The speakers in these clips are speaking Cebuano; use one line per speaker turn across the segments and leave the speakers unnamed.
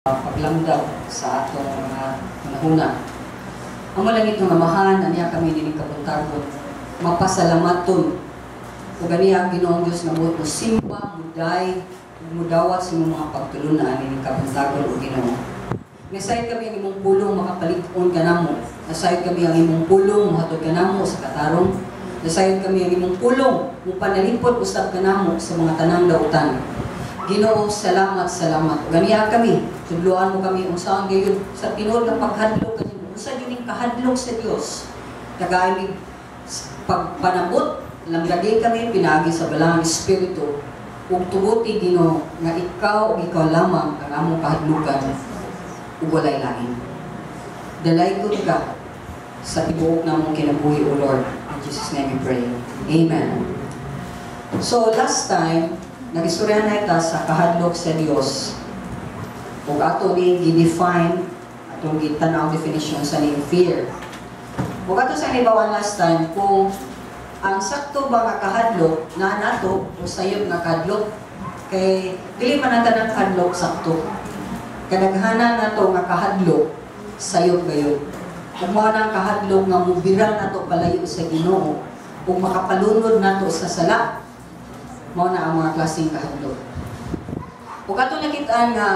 Paglamdaw sa atong mga hunahuna. Amo langitnong Amahan, aniya kami nining kabuntagon, mapasalamaton. Ug aniya, Ginoong Dios, nga buot mo simba, muday, ug mudawat sa imong mga pagtulunan nining kabuntagon, o Ginoo. Nasayod kami ang imong pulong makapalig-on kanamo. Nasayod kami ang imong pulong mohatod kanamo sa katarong. Nasayod kami ang imong pulong mupanalipod usab kanamo sa mga tanang dautan. Ginoo, salamat, salamat. Ug aniya kami, tudloan mo kami unsaon gayud sa tinuod nga paghadlok kanimo. Unsa gyud ning kahadlok sa Dios? Tagay pagpanabot, lamdagi kami pinaagi sa Balaang Espiritu ug tuguti, Ginoo, nga ikaw ug ikaw lamang ang among kahadlukan ug walay lain. Dalaygon ka sa tibuok namong kinabuhi, O Lord. In Jesus' name we pray. Amen. So last time, nagistorya na ita sa kahadlok sa Dios. Ug ato ni gi-define, atong gitan-aw definition sa ning fear. Ug ato sa nibawan last time kung ang sakto ba nga kahadlok na nato o sayop nga kahadlok, kay dili man ang tanang kahadlok sakto. Kadaghanan nato nga kahadlok sayop gayud. Ug mao na ang kahadlok nga mubira nato palayo sa Ginoo ug makapalunod nato sa sala, mao na ang mga klaseng kahadlok. Ug ato nakitaan nga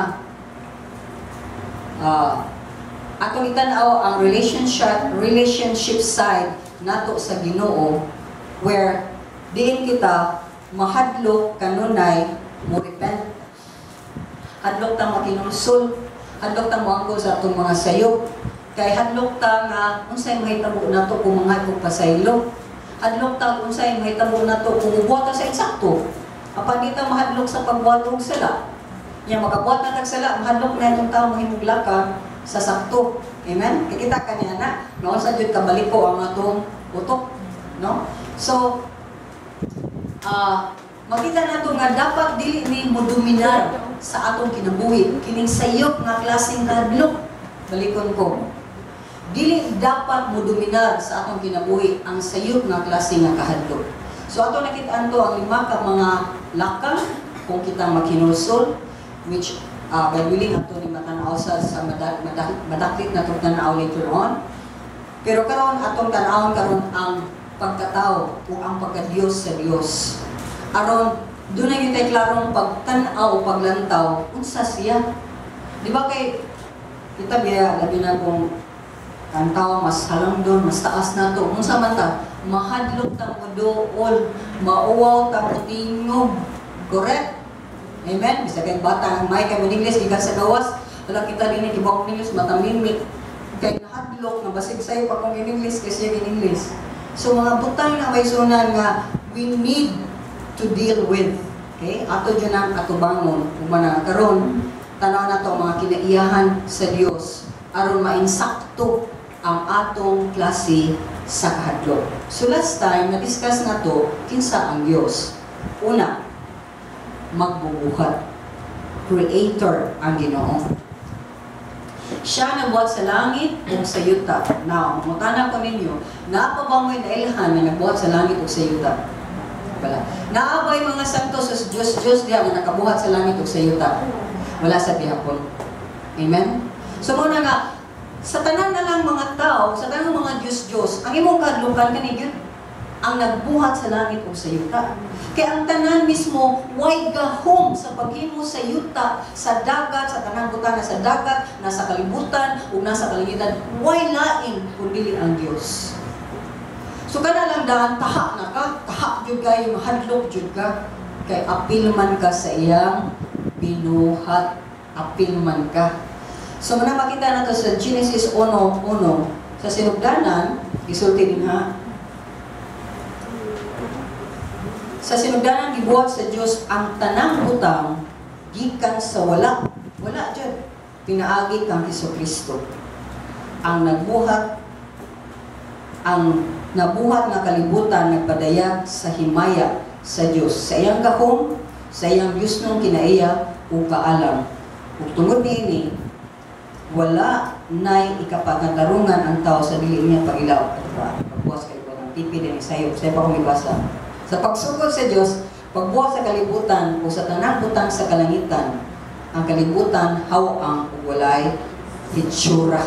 atong itan-aw ang relationship relationship side nato sa Ginoo, where diin kita mahadlok kanunay mo repent. Hadlok ta makinulsol, hadlok ta moangkon sa atong mga sayop, kay hadlok ta nga unsay mahitabo nato kung mga pasaylo. Hadlok ta unsay mahitabo nato kung mubuhat ta sa insakto. Apan di ta mahadlok sa pagbuhat og sala. Nya makabuhat na tag sala, mahadlok na itong tao mahimong lakang sa sakto. Amen? Kikita ka niya na, noon sa jud kabaliko ang atong utok. No? So, makita nato nga dapat dili ni mo dominar sa atong kinabuhi kining sayop nga klaseng kahadlok. Balikon ko. Dili dapat mo dominar sa atong kinabuhi ang sayop nga klase nga kahadlok. So ato nakitaan to ang lima ka mga lakang kung kita makinulsol, which God willing ato ni matanaw sa madaklit na itong tanaw later on. Pero karon, atong tanawon karon ang pagkatao o ang pagkadiyos sa Dios. Aron doon na yung klarong pagtanaw o paglantaw unsa siya. Di ba kay kita biya, labi na kung ang tao mas halangdon, mas taas na to. Unsa man ta, mahadlok ta mo dool, mauwaw ta mo tingog. Correct? Amen? Bisag kay bata ang may kay mo English gikan sa gawas, wala kita dinhi kibawok English, matamimik. Kay nahadlok nga basig sayo pa kung in English kasi siya in English. So mga butang na may sunan nga we need to deal with. Okay? Ato dyan ang atubangon. Ug man karon, tanaw na to ang mga kinaiyahan sa Dios aron mainsakto ang atong klase sa kahadlok. So last time, na-discuss na to, kinsa ang Dios. Una, magbubuhat. Creator ang Ginoo. Siya nagbuhat sa langit ug sa yuta. Now, mangutana ko ninyo, naa pa ba mo'y nailhan nga nagbuhat sa langit ug sa yuta? Wala. Naa ba'y mga santo sa Diyos Diyos diha nga nakabuhat sa langit ug sa yuta? Wala sa gihapon. Amen? So mao na nga, sa tanan na lang mga tao, sa tanan mga Diyos-Diyos, ang imong kahadlukan kani gyud ang nagbuhat sa langit ug sa yuta. Kaya ang tanan mismo, way gahom sa paghimo sa yuta, sa dagat, sa tanang butang na sa dagat, nasa kalibutan, ug nasa kalangitan, way lain kun dili ang Dios. So kana lang daan, taha na ka, taha jud kayo, mahadlok jud ka, kay apil man ka sa iyang binuhat, apil man ka. So muna makita nato sa Genesis 1:1, sa sinugdanan, isulti din ha. Sa sinugdanan gibuhat sa Dios ang tanang butang gikan sa wala. Wala jud. Pinaagi kang Hesukristo. Ang nagbuhat, ang nabuhat nga kalibutan nagpadayag sa himaya sa Dios, sa iyang gahom, sa iyang Diosnong kinaiya ug kaalam. Ug tungod niini, wala nay ikapagantarungan ang tao sa dili niya pagilaw. Pagbuwas kay ko ng tipi din sayo, sayo pa akong ibasa. Sa pagsugod sa Dios, pagbuhat sa kalibutan o sa tanang butang sa kalangitan, Ang kalibutan haw-ang ug walay hitsura.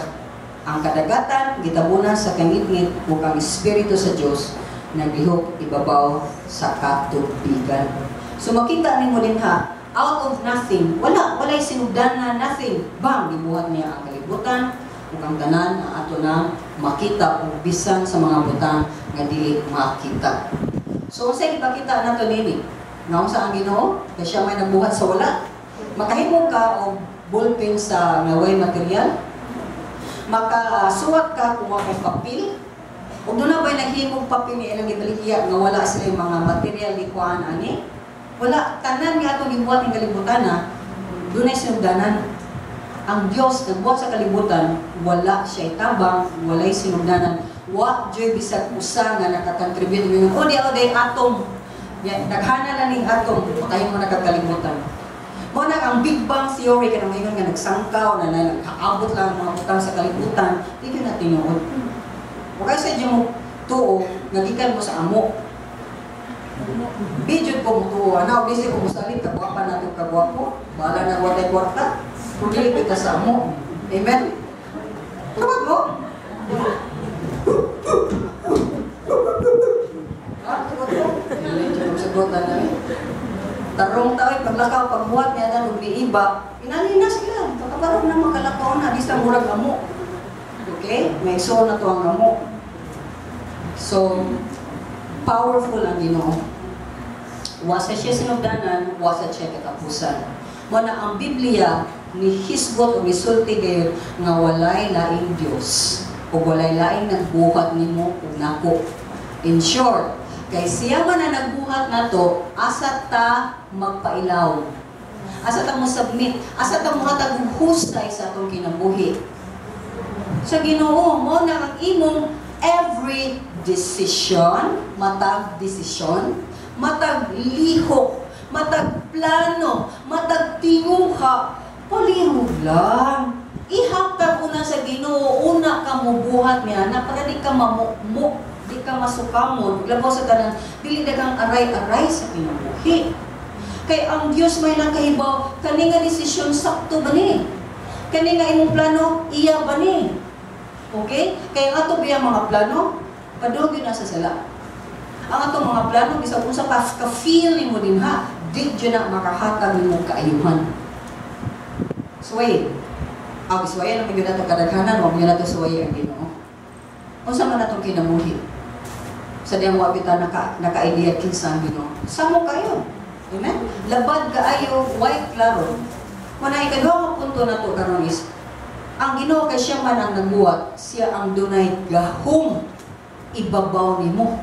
Ang kadagatan gitabunan sa kangitngit ug ang espiritu sa Dios naglihok ibabaw sa katubigan. So makita nimo dinha, out of nothing, wala walay sinugdanan, nothing. Bang, gibuhat niya ang kalibutan ug ang tanan nga ato na makita ug bisan sa mga butang nga dili makita. So unsay ipakita nato nini? Nga unsa ang Ginoo? Kay siya may nagbuhat sa wala. Makahimo ka og ballpen sa nga way material. Makasuwat ka kung wa kay papel. Ug duna ba'y naghimong papel ni ilang gibaligya nga wala sila mga material gikuhaan ani? Wala. Tanan nga atong gibuhat ning kalibutan na dunay sinugdanan. Ang Dios nagbuhat sa kalibutan, wala siya tabang, walay sinugdanan. Wa joy bisag usa nga nakakontribute ingon, "O di o day atom." Ya, daghana lang ning atom, makahimo na kag kalibutan. Mao na ang Big Bang Theory, kanang ingon nga nagsangkaw na nakaabot lang ang mga butang sa kalibutan, di gyud na tinuod. Wa kay sa mo tuo nga gikan mo sa amo. Di jud ko mutuo ana, bisig ko musalit kagwapa na to kagwapo, bahala na wa kwarta. Kung dili kita sa amo. Amen. Tawag mo? Ha? Tawag mo? Dili jud sagot na na. Tarong tao, paglakaw, pagbuhat niya na iba, inani na sila. Pagkabarog na makalakaw na, di sa murag amo. Okay? May so na to ang amo. So, powerful ang Ginoo. Wa sa siya sinugdanan, wa sa siya katapusan. Mo na ang Biblia ni hisgot o misulti gayon nga walay laing Dios o walay laing nagbuhat nimo ug nako. In short, kay siya man na nagbuhat nato, asa ta magpailaw. Asa ta mo submit, asa ta mohatag og husay sa atong kinabuhi. Sa Ginoo. Mo na ang imong every decision, matag desisyon, matag lihok, matag plano, matag tinguha, palihog lang. Ihatag una sa Ginoo, una ka mubuhat niya na para di ka mamukmuk, di ka masukamon, labaw sa tanan, dili daghang aray-aray sa kinabuhi. Kay ang Dios may nakahibaw, kani nga desisyon sakto ba ni? Kani nga imong plano, iya ba ni? Okay? Kay ang ato biya mga plano, padung na sa sala. Ang atong mga plano, bisag unsa pa ka-feel nimo dinha, di jud na makahatag nimo kaayuhan. Suway. Ang suwayan ang gyud nato kadaghanan, wa gyud nato suway ang Ginoo. Unsa man atong kinabuhi? Sa diyang wa kita naka-idea kinsa ang Ginoo. Samo kayo. Amen? Labad kaayo, white klaro. Muna ikaduha nga punto nato karon is ang Ginoo kay siya man ang nagbuhat, siya ang dunay gahom ibabaw nimo.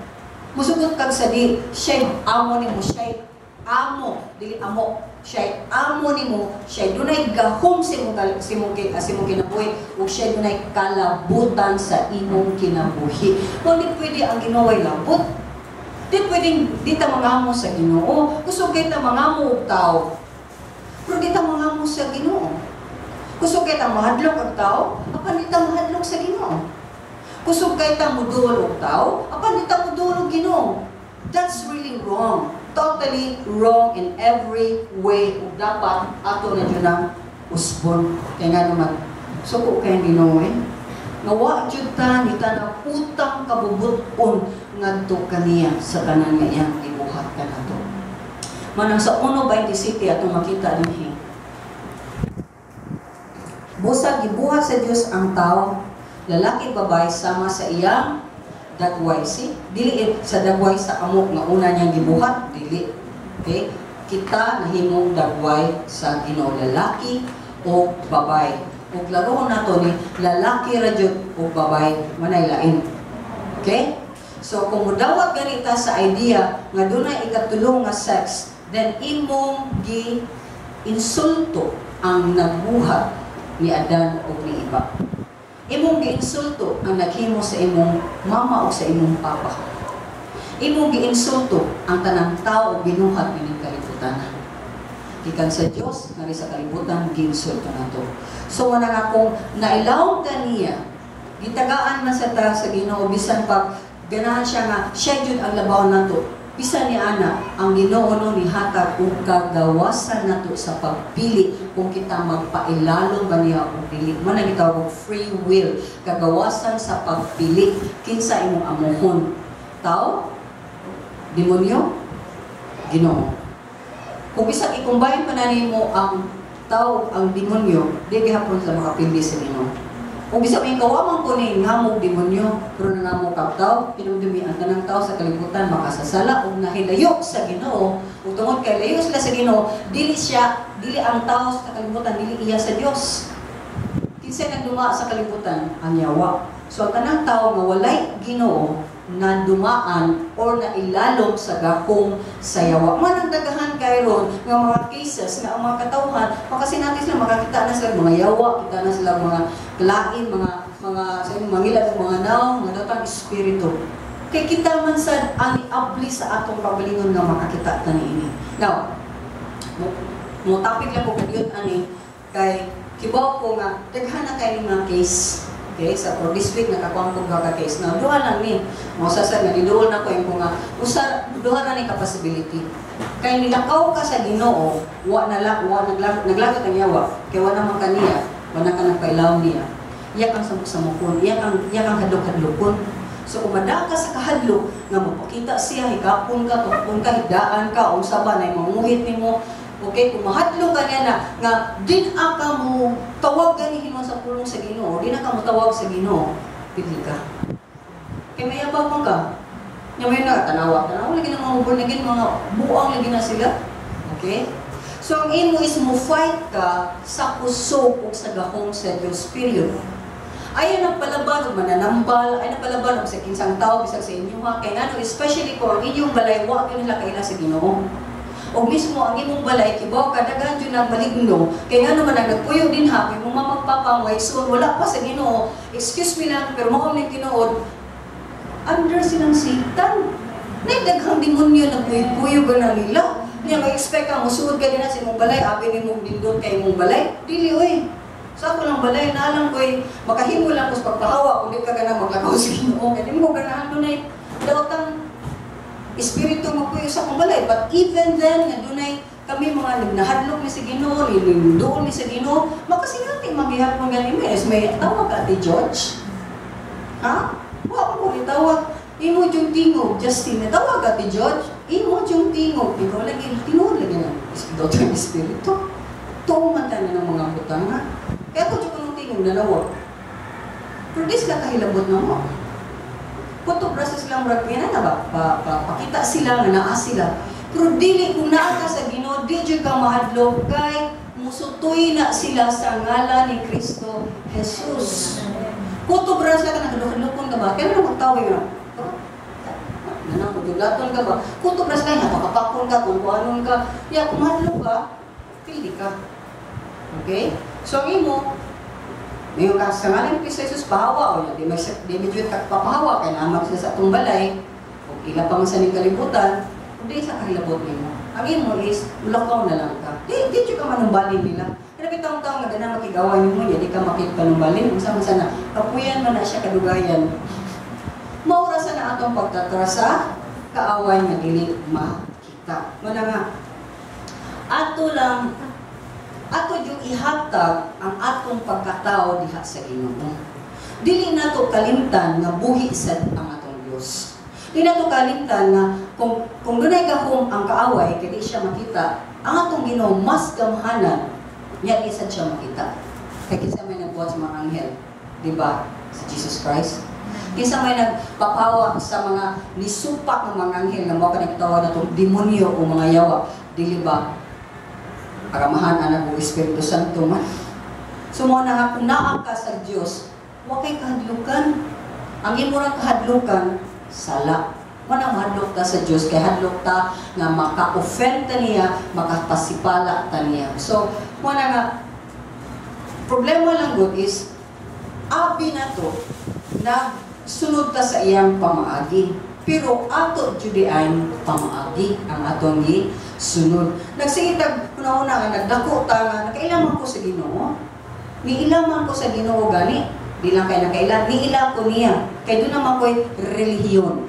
Musugot kag sa di, siya'y amo nimo, siya'y amo, dili amo, siya'y amo nimo, siya'y dunay gahom sa imong kinabuhi, ug siya'y dunay kalabutan sa imong kinabuhi. Kung di pwede ang Ginoo ay labot, di pwedeng di ta mangamo sa Ginoo. Kusog kay ta mangamo og tao, pero di ta mangamo sa Ginoo. Kusog kay ta mahadlok og tao, apan di ta mahadlok sa Ginoo. Kusog kay ta muduol og tao, apan di ta muduol og Ginoo. That's really wrong. Totally wrong in every way ug dapat ato na jud ang usbon. Kay nga naman, suko kay Ginoo eh. Nga wa jud ta ni tanang utang kabubut-on ngadto kaniya sa tanan nga iyang gibuhat kanato. Manang sa 1:27 atong makita dinhi. Busa gibuhat sa Dios ang tao, lalaki babae, sama sa iyang dagway. Si dili sa dagway sa amo nga una niyang gibuhat, dili. Okay? Kita nahimong dagway sa Ginoo, lalaki o babae. Ug klarohon nato ni lalaki ra jud o babae, manay lain. Okay? So kung mudawat ganita sa idea nga dunay ikatulong nga sex, then imong gi insulto ang nagbuhat ni Adan o ni Eva. Imong giinsulto ang naghimo sa imong mama o sa imong papa. Imong giinsulto ang tanang tao o binuhat nining kalibutan. Gikan sa Dios ngari sa kalibutan, giinsulto nato. So wala nga kung nailawom kaniya, gitagaan man sa ta sa Ginoo, bisan pag ganahan siya nga siya jud ang labaw nato. Bisan ni ana ang Ginoo no nihatag og kagawasan nato sa pagpili. kung kita magpailalom ba niya o dili. Mao na gitawag og free will, kagawasan sa pagpili kinsa imong amuhon. Tao, demonyo, Ginoo. Kung bisag i-combine pa na nimo ang tao, ang demonyo, di gihapon sila makapili sa Ginoo. Kung bisag may kawaman ko ni ngamog demonyo, pero nangamog kag tao, hinumdumi ang tanang tao sa kalibutan makasasala ug nahilayo sa Ginoo, ug tungod kay layo sila sa Ginoo, dili siya, dili ang tao sa kalibutan, dili iya sa Dios. Kinsa nagduma sa kalibutan? Ang yawa. So ang tanang tao nga walay Ginoo na dumaan or nailalom sa gahom sa yawa. Man ang daghan kay ron nga mga cases nga ang mga katawhan makasinati sila, makakita na sila mga yawa, kita na sila mga lain, mga sa inyo mangila og mga naong, mga datang espiritu. Kay kita man sad ang iabli sa atong kaugalingon nga makakita ta niini. Now, mo topic lang ko kadiyon ani kay kibaw ko nga daghan na kay mga case. Okay, sa for this week nakakuha ko ka case. Now, duha lang ni. Mo sa nga niduol na ko yung nga usa duha na ni ka possibility. Kay nilakaw ka sa Ginoo, wa na la, wa naglagot ang yawa. Kay wa naman kaniya, wa na ka nagpailaw niya. Iya kang samok-samokon, iya kang hadlok-hadlokon. So kung madaan ka sa kahadlok nga mapakita siya, hikapon ka, tukpon ka, higdaan ka, unsa ba nay manguhit nimo. Okay, kung mahadlok ka niya na nga din ka mo tawag ganihin mo sa pulong sa Ginoo, di na ka mo tawag sa Ginoo, pili ka. Kay mayabang man ka. Nya may na tanawa, tanawa lagi ng mga born again, mga buang lagi na sila. Okay? So ang imo is mo fight ka sa kusog ug sa gahom sa Dios, period. Ayaw nang palaban og mananambal, ayaw nang palaban og sa kinsang tao bisag sa inyo ha, kay ngano, especially kung ang inyong balay wa gyud nila kaila sa Ginoo. O mismo ang imong balay kibaw ka daghan jud ang maligno, kay ngano man ang nagpuyo din ha, kay imong mama, mo igsoon wala pa sa Ginoo. Excuse me lang, pero mao ning tinuod, under silang Satan. Nay daghang demonyo nagpuyo-puyo na nila. Niya mag-expect ka musuod ka din sa imong balay, abi nimo nindot kay imong balay. Dili oy. Sa ako lang balay na lang koy makahimo lang ko sa pagpahawa kung di ka ganang maglakaw sa Ginoo. Kay di mo ganahan dunay daotang espiritu magpuyo sa akong balay. But even then, nga dunay kami mga nagnahadlok ni sa Ginoo, nilindoon ni sa Ginoo, makasinati magihapon gani may may tawag ka, Ate George. Ha? Wa ko tawag. Imo yung tingog, Justin, natawag ka, Ate George. Imo yung tingog. Ikaw lagi, tinuod lagi na. Daughter ng Espiritu. Tuo man tayo ng mga butang ha. Kaya ako dyan ko nung tingog, nanawag. Pero di sila kahilabot na mo. Kutob ra sa silang murag na ba? Pakita sila nga naa sila. Pero dili kung naa ka sa Ginoo, di jud ka mahadlok kay musutoy na sila sa ngalan ni Kristo Jesus. Kutob ra sila ka nagdukon ka ba? Kaya na magtawag nga. Nana ko dulaton ka ba? Kutob ra sila nga pakapakon ka kung kuanon ka. Ya kung mahadlok ka, pili ka. Okay? So ang imo Ngayon ka sa ngalan ni Kristo Jesus, pahawa o di may di medyo papahawa kay naman sila sa atong balay o ila pa man sa ning kalibutan, di sa kahilabot nimo. Ang imo is mulakaw na lang ka. Di di ka manumbalin nila. Pero bitong tawo nga gana makigaway nimo, di ka makippanumbalin. Unsa man sana kapuyan man na siya kadugayan. Maura sa na atong pagtatra sa kaaway nga dili makita. Muna nga ato lang ato yung ihatag ang atong pagkatao diha sa Ginoo. Dili nato kalimtan nga buhi sad ang atong Dios. Dili nato kalimtan nga kung dunay gahom ang kaaway kay di siya makita, ang atong Ginoo mas gamhanan nya di sad siya makita. Kay kinsa may nagbuhat sa mga anghel, di ba? Si Jesus Christ. Kinsa may nagpapawa sa mga nisupak ng mga anghel nga mao kanang gitawag natong demonyo o mga yawa, dili ba? Aramahan anak o Espiritu Santo man. So mo na nga kung naa ka sa Dios, wa kay kahadlukan. Ang imo ra kahadlukan sala. Mo na mahadlok ta sa Dios kay hadlok ta nga maka-offend ta niya, makapasipala ta niya. So mo na nga problema lang gud is abi na to nagsunod ta sa iyang pamaagi. Pero ato jud ang pamaagi ang atong gisunod. Nagsige tag una-una nga nagdako ta nga nakailaman ko sa Ginoo. Niila man ko sa Ginoo gani, di lang kay nakaila, niila ko niya. Kay doon naman ko'y relihiyon.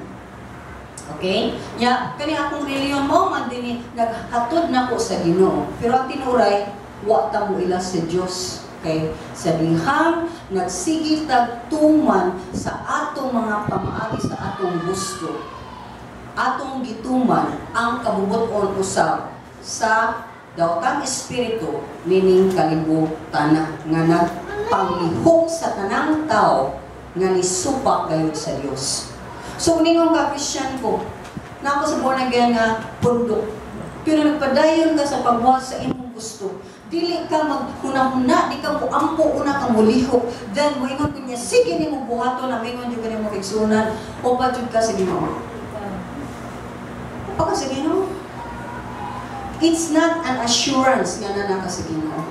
Okay? Nya kani akong relihiyon mo man dinhi naghatod na ko sa Ginoo. Pero ang tinuray Wa ta mo ila sa Dios kay sa dihang nagsige tag tuman sa atong mga pamaagi, sa atong gusto, atong gituman ang kabubuton usab sa daotang espiritu nining kalibutan nga nagpanglihok sa tanang tao nga nisupak gayud sa Dios. So ningon ka, Christian ko, na ako sa born again nga pundok. Pero nagpadayon ka sa pagbuhat sa imong gusto. Dili ka maghuna-huna, di ka muampo, una ka mulihok. Then moingon ko niya, sige nimo buhaton na moingon jud ka nimo kaigsuonan, o pa jud ka sa Ginoo. O pa ka sa Ginoo. It's not an assurance nga naa ka sa Ginoo.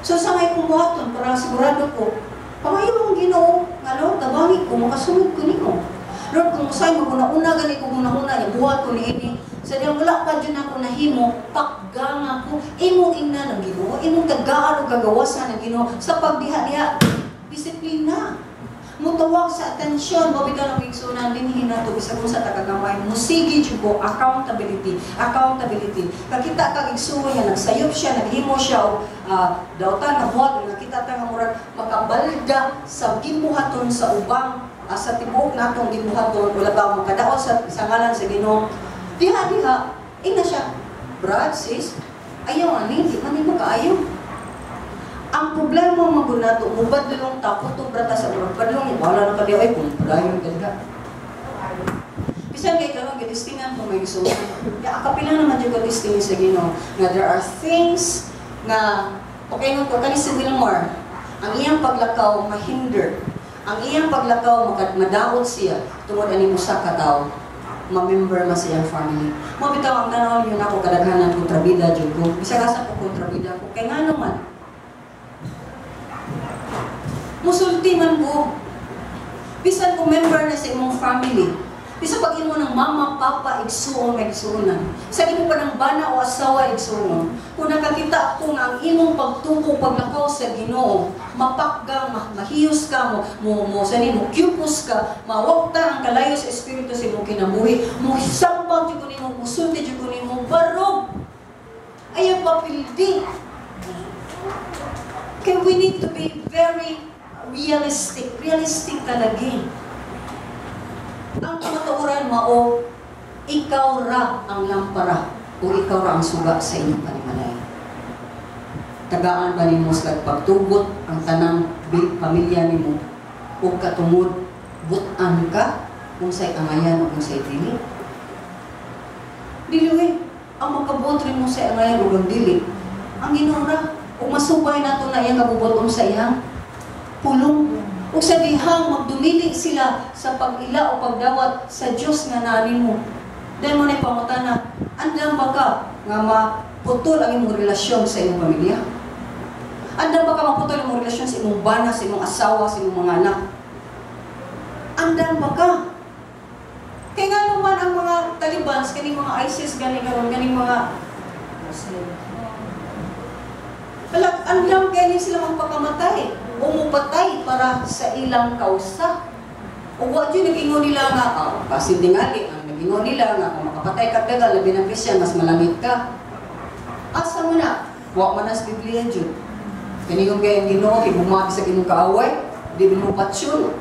So sa may kong buhaton para sigurado ko, pangayo ang Ginoo nga, "Lord, tabangi ko makasunod ko nimo. Lord, kung usay maguna-una gani ko guna-una buhat ko niini." Sa diyang wala pa jud ako nahimo, pakgang ako, imong ingnan ang Ginoo, imong tagaan og kagawasan ang Ginoo sa pagdiha-diha, disiplina. Mutawag sa atensyon, mao bitaw nang igsuonan dinhi nato bisag unsa ta kagamay, musige jud ko accountability, accountability. Kakita kag igsuon nga nagsayop siya, naghimo siya og dautan nga buhat, nakita ta nga murag makabalda sa gibuhaton sa ubang sa tibuok natong gibuhaton, wala ba makadaot sa ngalan sa Ginoo. Diha diha, ingna siya, "Brad, sis, ayaw ani, di man nimo kaayo." Ang problema man gud nato, mubadlong ta, kutob ra ta sa murag badlong, wala na ka di ay kung padayon ka diha. Bisan kay karon gitistingan ko may gusto. Ya kapila naman jud ko testing sa Ginoo nga there are things nga okay nga ko kani si Wilmar, ang iyang paglakaw mahinder. Ang iyang paglakaw madaot siya tungod ani usa ka tawo ma-member man sa iyang family. Mo bitaw ang tanaw niyo nako kadaghanan, kontrabida jud ko. Bisag asa ko, kontrabida ko. Kay ngano man musulti man ko. Bisan kung member na sa imong family. Bisan pag imo ng mama, papa, igsuon, may igsuonan. Sa imo pa ng bana o asawa, igsuon. Kung nakakita ako nga ang imong pagtuko, paglakaw sa Ginoo, mapakgang, mahiyos ka, mo, sa mo, cupos ka, mawakta ang kalayo sa Espiritu sa imong kinabuhi, mo sambag jud ko nimo, musulti jud ko nimo, barog. Ayaw papildi. Kaya we need to be very realistic. Realistic talaga eh. Ang kamatuoran mao, ikaw ra ang lampara o ikaw ra ang suga sa inyong panimalay. Tagaan ba nimo sa pagtugot ang tanang pamilya nimo o katungod butan ka kung sa'y angayan o kung sa'y dili? Dili eh. Ang makabuot rin mo sa angayan o ang dili, ang Ginoo ra. Ug masubay nato na iyang kabubuton sa iyang pulong. Ug sa dihang magdumili sila sa pag-ila o pagdawat sa Dios nga naa nimo. Dahil mo na pangutana, andam ba ka nga maputol ang imong relasyon sa imong pamilya? Andam ba ka maputol ang imong relasyon sa imong bana, sa imong asawa, sa imong mga anak? Andam ba ka? Kaya nga naman ang mga Talibans, kaning mga ISIS, ganing karon, ganing mga Muslim. Wala, andam kaya sila magpakamatay o mupatay para sa ilang kausa. O wa jud nag-ingon nila nga, oh, basin tingali, ang nag-ingon nila nga kung makapatay ka daga, labi ng Christian, mas malangit ka. Asa mo na? Wa man na sa Biblia jud. Kani kung kay ang Ginoo, kay bumati sa Ginoo kaaway, di mo patsyon.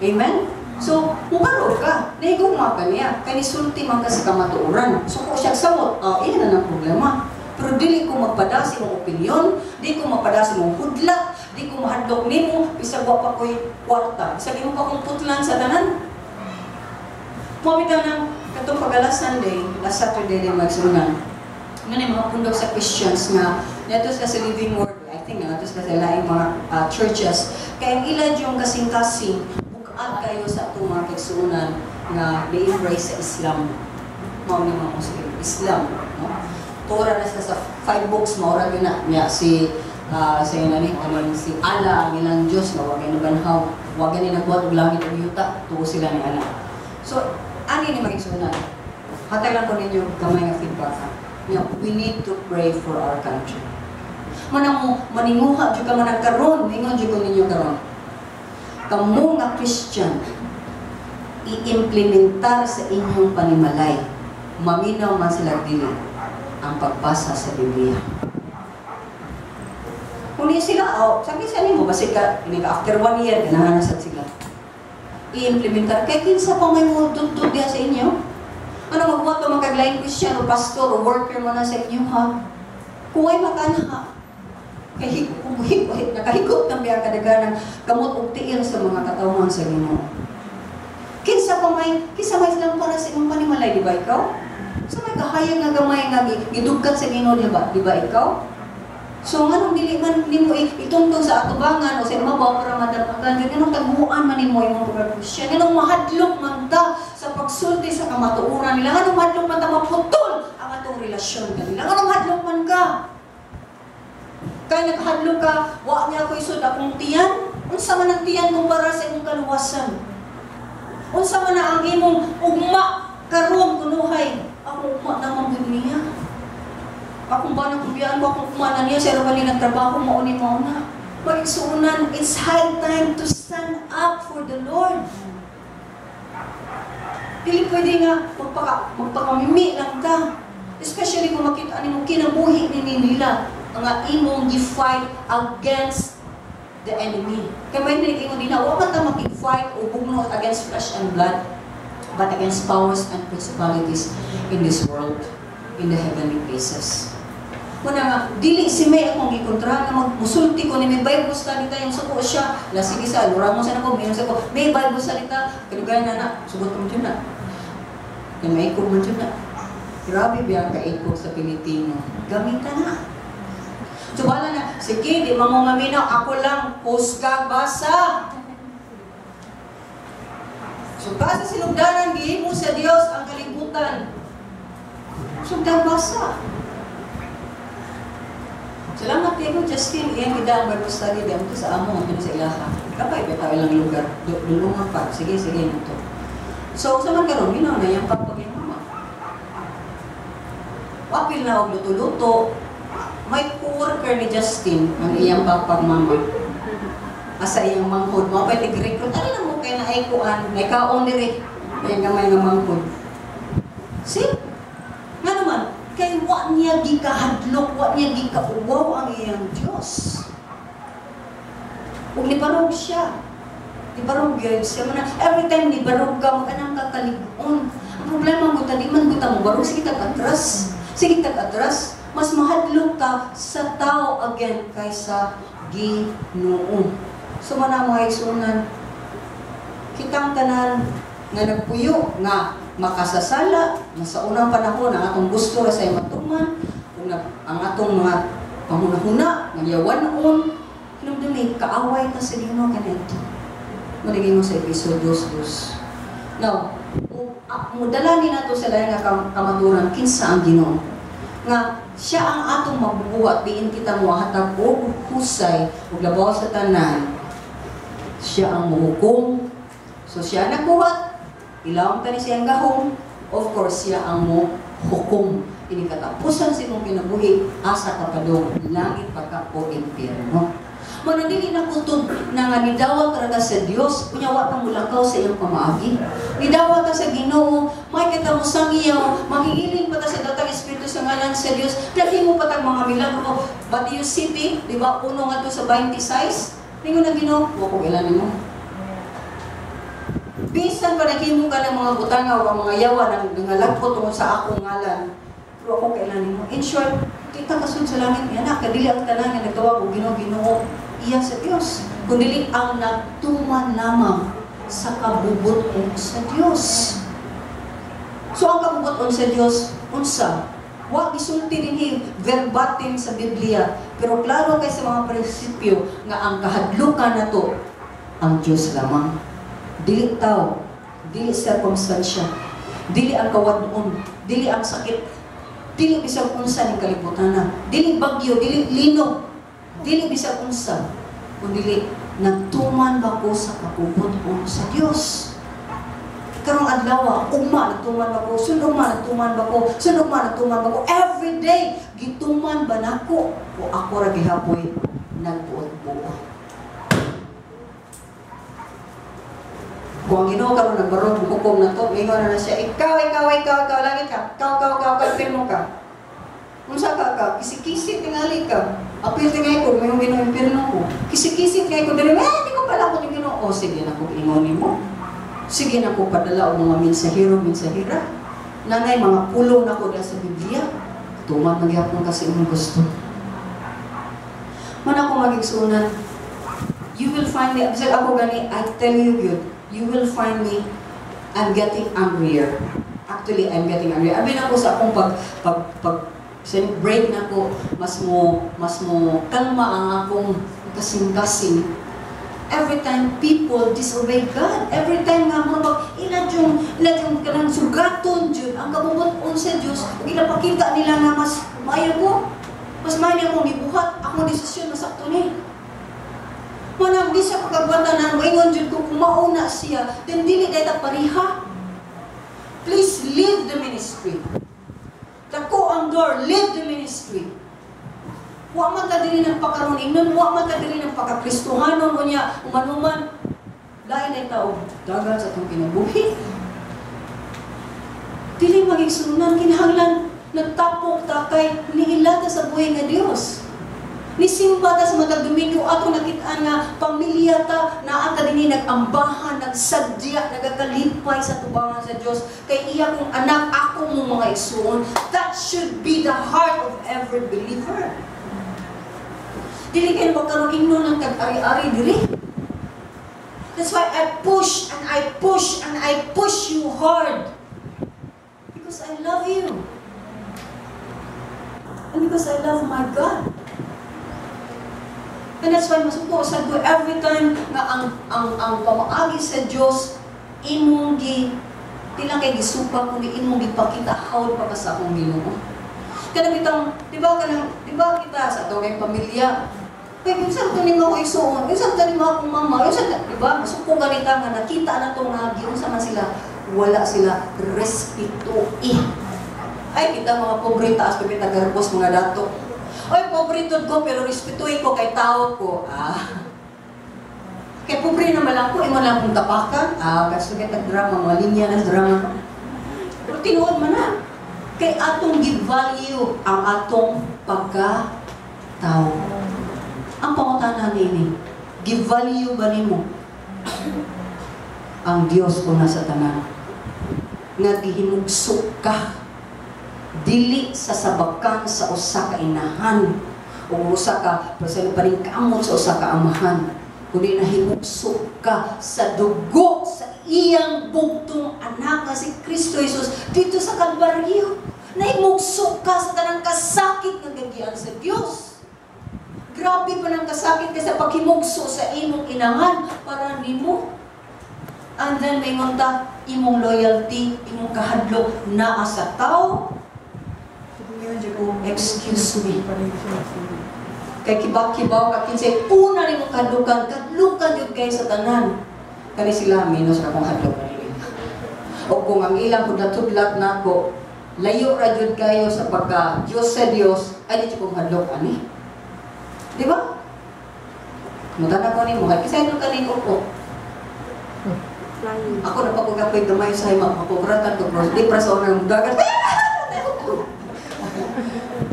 Amen? So, mukarog ka, nahigugma ka niya, kay nisulti man ka sa kamatuoran. So, kung siya samot, oh, iyan na ang problema. Pero dili ko magpada sa imong opinyon, di ko magpada sa imong hudlat, di ko mahadlok nimo, bisag wa pa ko'y kwarta. Bisag imo pa kong putlan sa tanan. Mao bitaw nang katong pagala Sunday, last Saturday din magsunan. Nga ni mga pundok sa Christians nga niadto sila sa Living Word, I think nga sila sa laing mga churches. Kay ang ila yung kasing-kasing bukat kayo sa atong mga kaigsuonan nga ni-embrace sa Islam. Mao ni mga Muslim, Islam, no? Torah na sila sa five books, maura yun na niya si sa ina ni kaning si Allah ang ilang Diyos nga wa kay nabanhaw, wa gani nagbuhat og langit ug yuta, tuo sila ni Allah. So ani ni mga igsuonan, hatag lang ko ninyo gamay nga feedback ha. Nga we need to pray for our country. Manang mo maninguha jud ka man karon, mingon jud ko ninyo karon. Kamo nga Christian, i-implementar sa inyong panimalay, maminaw man sila dili, ang pagbasa sa Biblia. Kung di sila, oh, sabi sa nimo, basi ka, ini ka after one year, ganahan na sad sila. I-implementar. Kaya kinsa pa may mo tuntun diha sa inyo? Ano magbuhat pa magkaglaing Christian o pastor o worker mo na sa inyo, ha? Kung ay makana, kay higop, nakahigop ng biya kadaghanan kamot og tiil sa mga katawhan sa Ginoo. Kinsa may silang para sa imong panimalay, di ba ikaw? Sa may kahayag nga gamay nga gidugkat sa Ginoo, di ba? Di ba ikaw? So nganong dili man nimo itungtong sa atubangan o sa imabaw para madamagan, nganong taguan man nimo imong pagka-Christian, nganong mahadlok man ta sa pagsulti sa kamatuoran nila, nganong mahadlok man ta maputol ang atong relasyon kanila, nganong mahadlok man ka? Kaya nakahadlok ka, wa niya ako isod akong tiyan. Unsa man ang tiyan kumpara sa imong kaluwasan? Unsa man na ang imong ugma karon kunuhay? Ako ugma naman gud niya. Akong ba na kumbiyaan ko, akong ugma na niya, sa bali nagtrabaho, maunin mo na. Magigsuunan, it's high time to stand up for the Lord. Dili pwede nga magpakamimi lang ka. Especially kung makita nimo kinabuhi ni nila ang imong gi-fight against the enemy. Kaya may naging din na, wa man ta makig-fight o bugno against flesh and blood, but against powers and principalities in this world, in the heavenly places. Muna nga, dili si May akong gikontra nga magmusulti ko ni may Bible study tayo, suko siya, la sige sa, lura mo sa nako, mayon sa ko, may Bible study ta, kadugayan na na, sugot mo dyan na. Kaya may ikog mo dyan na. Grabe biya ka ikog sa Pilipino. Gamitan na. So, wala na, sige, di mo maminaw, ako lang, husga, basa. So, basa sinugdanan, gihimo sa Dios ang kalibutan. Sugdan basa. Salamat kay ko, Justin. Iyang gida ang Bible study, di to sa amo, ang sa ilaha. Kapay, ba tayo lang lugar? Dulungan pa. Sige, sige, nito. So, sa man karon, minaw na yung pagpag yung mama. Wapil na og luto-luto. May co-worker ni Justin, ang iyang papag mama. Asa iyang manghod. Mo pa tig-recruit. Ano na mo kay na ay kuan, may kaon diri. Iyang gamay nga manghod. See? Nga naman, kay wa niya gikahadlok, wa niya gikauwaw ang iyang Diyos. Ug nibarog siya. Nibarog gyud siya. Mana, every time nibarog ka, mag-anang kakalig-on. Ang problema mo, di man guta mo barog, sige tag-atras. Sige tag-atras. Mas mahadlok ka sa tao again kaysa Ginoo. So mana mga igsuonan, kitang tanan nga nagpuyo nga makasasala nga sa unang panahon ang atong gusto ra sa matuman ug ang atong mga panghunahuna nga yawan-on, hinumdumi kaaway ta sa Ginoo kaniadto. Manigin mo sa episode 2:2. Now, mudala ni nato sa lain nga kamaturan kinsa ang Ginoo. Nga siya ang atong magbubuhat diin kita mohatag og husay ug labaw sa tanan siya ang mohukom. So siya nagbuhat, ilawom ta ni siyang gahom, of course siya ang mohukom. Ini katapusan sa imong kinabuhi asa ka padung, langit pa ka o impyerno. Manadili na kutob na nga nidawat talaga sa Dios, unya wa ka mulakaw sa iyang pamaagi. Nidawat ka sa Ginoo, may kita mo sangiyaw, maghihilin pa ta sa datang Espiritu sa ngalan sa Dios, dahil mo patag mga milagro. But you City, di ba, uno nga to sa 26, ningon na Ginoo, wa ko ilan nimo. Bisan pa naghimo ka ng mga butanga o ang mga yawa ng nangalagko tungod sa akong ngalan, pero ako kailan nimo. In short, kita kasun sa langit niya na, kadili ang tanan nga nagtawag og Ginoo, Ginoo, iya sa Dios. Kundi ang nagtuman lamang sa kabubuton sa Dios. So ang kabubuton sa Dios, unsa? Wa gisulti dinhi verbatim sa Biblia, pero klaro kay sa mga prinsipyo nga ang kahadlukan nato ang Dios lamang. Dili tao, dili sirkumstansya, dili ang kawadon, dili ang sakit, dili bisag unsa ning kalibutan na, dili bagyo, dili linog, dili bisag unsa, kundi nagtuman ba ko sa kabubuton sa Dios. Karong adlaw, ugma nagtuman ba ko, sunugma nagtuman ba ko, sunugma nagtuman ba ko, every day gituman ba nako o ako ra gihapoy nagbuot-buot. Kung ang Ginoo karon nagbarog hukom na to, mingon na siya, ikaw, ikaw, ikaw, ikaw, langit ka, ikaw, ikaw, ikaw, ikaw, pirmo ka. Unsa ka ka, kisi-kisi tingali ka. Apil kay ko, may Ginoo, impierno ko. Kisi-kisi kay ko diri, eh, di ko pala ko ni Ginoo. O sige na ko ingon nimo. Sige na ko padala og mga mensahero, mensahera. Nanay mga pulong nako dahil sa Biblia. Tuman magyapon kasi imong gusto. Man ako magigsunan, you will find me, bisag ako gani, I tell you good, you will find me, I'm getting angrier. Actually, I'm getting angrier. Abi na ko sa akong pag sa break na ko, mas mo kalma ang akong kasing-kasing. Every time people disobey God, every time nga mga pag ila yung kanang sugaton jud ang kabubut-on sa Dios, ug ila pakita nila nga mas maayo ko, mas maayo akong gibuhat, akong desisyon masakto ni. Manang di siya pagkagwanta na moingon jud ko kung mauna siya, then dili kay ta pareha. Please leave the ministry. Dako ang door, leave the ministry. Wa man ta diri ng pakaron ingnon, wa man ta diri ng pakakristohanon unya, umanuman lain ay tao dagan sa atong kinabuhi. Dili magigsunan, kinahanglan nagtapok ta kay niila ta sa buhi nga Dios. Nisimba ta sa matag Domingo, ato nakit-an nga pamilya ta naa ta dinhi nag-ambahan, nagsadya, nagakalipay sa tubangan sa Dios kay iya kong anak, ako mo mga igsuon. That should be the heart of every believer. Dili kayo magkaroon ingnon ng tag-ari-ari diri. That's why I push and I push and I push you hard. Because I love you. And because I love my God. And that's why masuko sa ko every time nga ang pamaagi sa Dios imong gi di lang kay gisupa kundi imong gipakita hawd pa ka sa akong Ginoo. Kanang bitang, di ba kanang, di ba kita sa atong kay pamilya, kay kinsa to nimo ako igsuon, kinsa to nimo akong mama, kinsa, di ba? Masuko ganita nga nakita na to nga giunsa man sila, wala sila respeto eh. Ay kita mga pobre, taas pa kita garbos mga dato. Ay, pobre tud ko, pero respetuhin ko kay tao ko. Ah. Kay pobre naman lang ko, imo lang akong tapakan. Ah, kasi kita drama, mga linya na drama. Pero tinuod man na. Kay atong give value ang atong pagka-tao. Ang pangutana niini, give value ba nimo ang Dios una sa tanan? Nga gihimugso ka dili sa sabakan sa usa ka inahan o usa ka sa paningkamot sa usa ka amahan, kundi nahimugso ka sa dugo sa iyang bugtong anak nga si Kristo Jesus dito sa Kalbaryo. Nahimugso ka sa tanang kasakit nga gagian sa Dios. Grabe pa ng kasakit kaysa paghimugso sa imong inahan para nimo. And then maingon ta, imong loyalty, imong kahadlok naa sa tao. Excuse me. Kay kibaw-kibaw ka kinsay una nimong kahadlukan, kahadlukan jud kay sa tanan. Kani sila minus na akong hadlok nila. O kung ang ilang hudlat-hudlat nako, layo ra jud kayo sa pagka Dios sa Dios, ay di kong hadlok ani. Di ba? Mutana ko nimo, kay kisay nung kaning upo. Ako na pa ko kapoy gamay sa ima, makukuratan ko bro. Di pra sa unang dagat.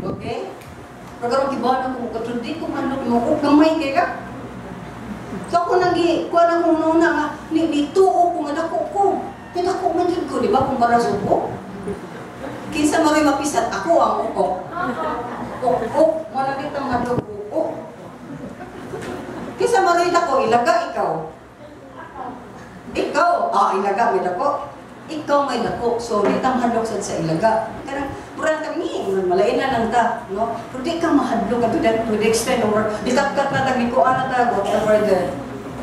Okay? Pero karon kibaw na ko katud di ko manok mo ko gamay kay ka. So ako nang gi kuan akong nuna nga ni ni tuo ko nga dako ko. Kay dako man jud ko, di ba, kumpara sa uko. Kinsa man may mapisat, ako ang uko. Ok, wala ditang madlok uko. Kinsa maroy dako, ilaga ikaw. Ikaw, ilaga may dako. Ikaw may dako. So, di ta mahadlok sad sa ilaga. Kanang mura kami, malain na lang ta, no? Pero di ka mahadlok to the extent or di kat na tag ni kuan na ta, whatever the.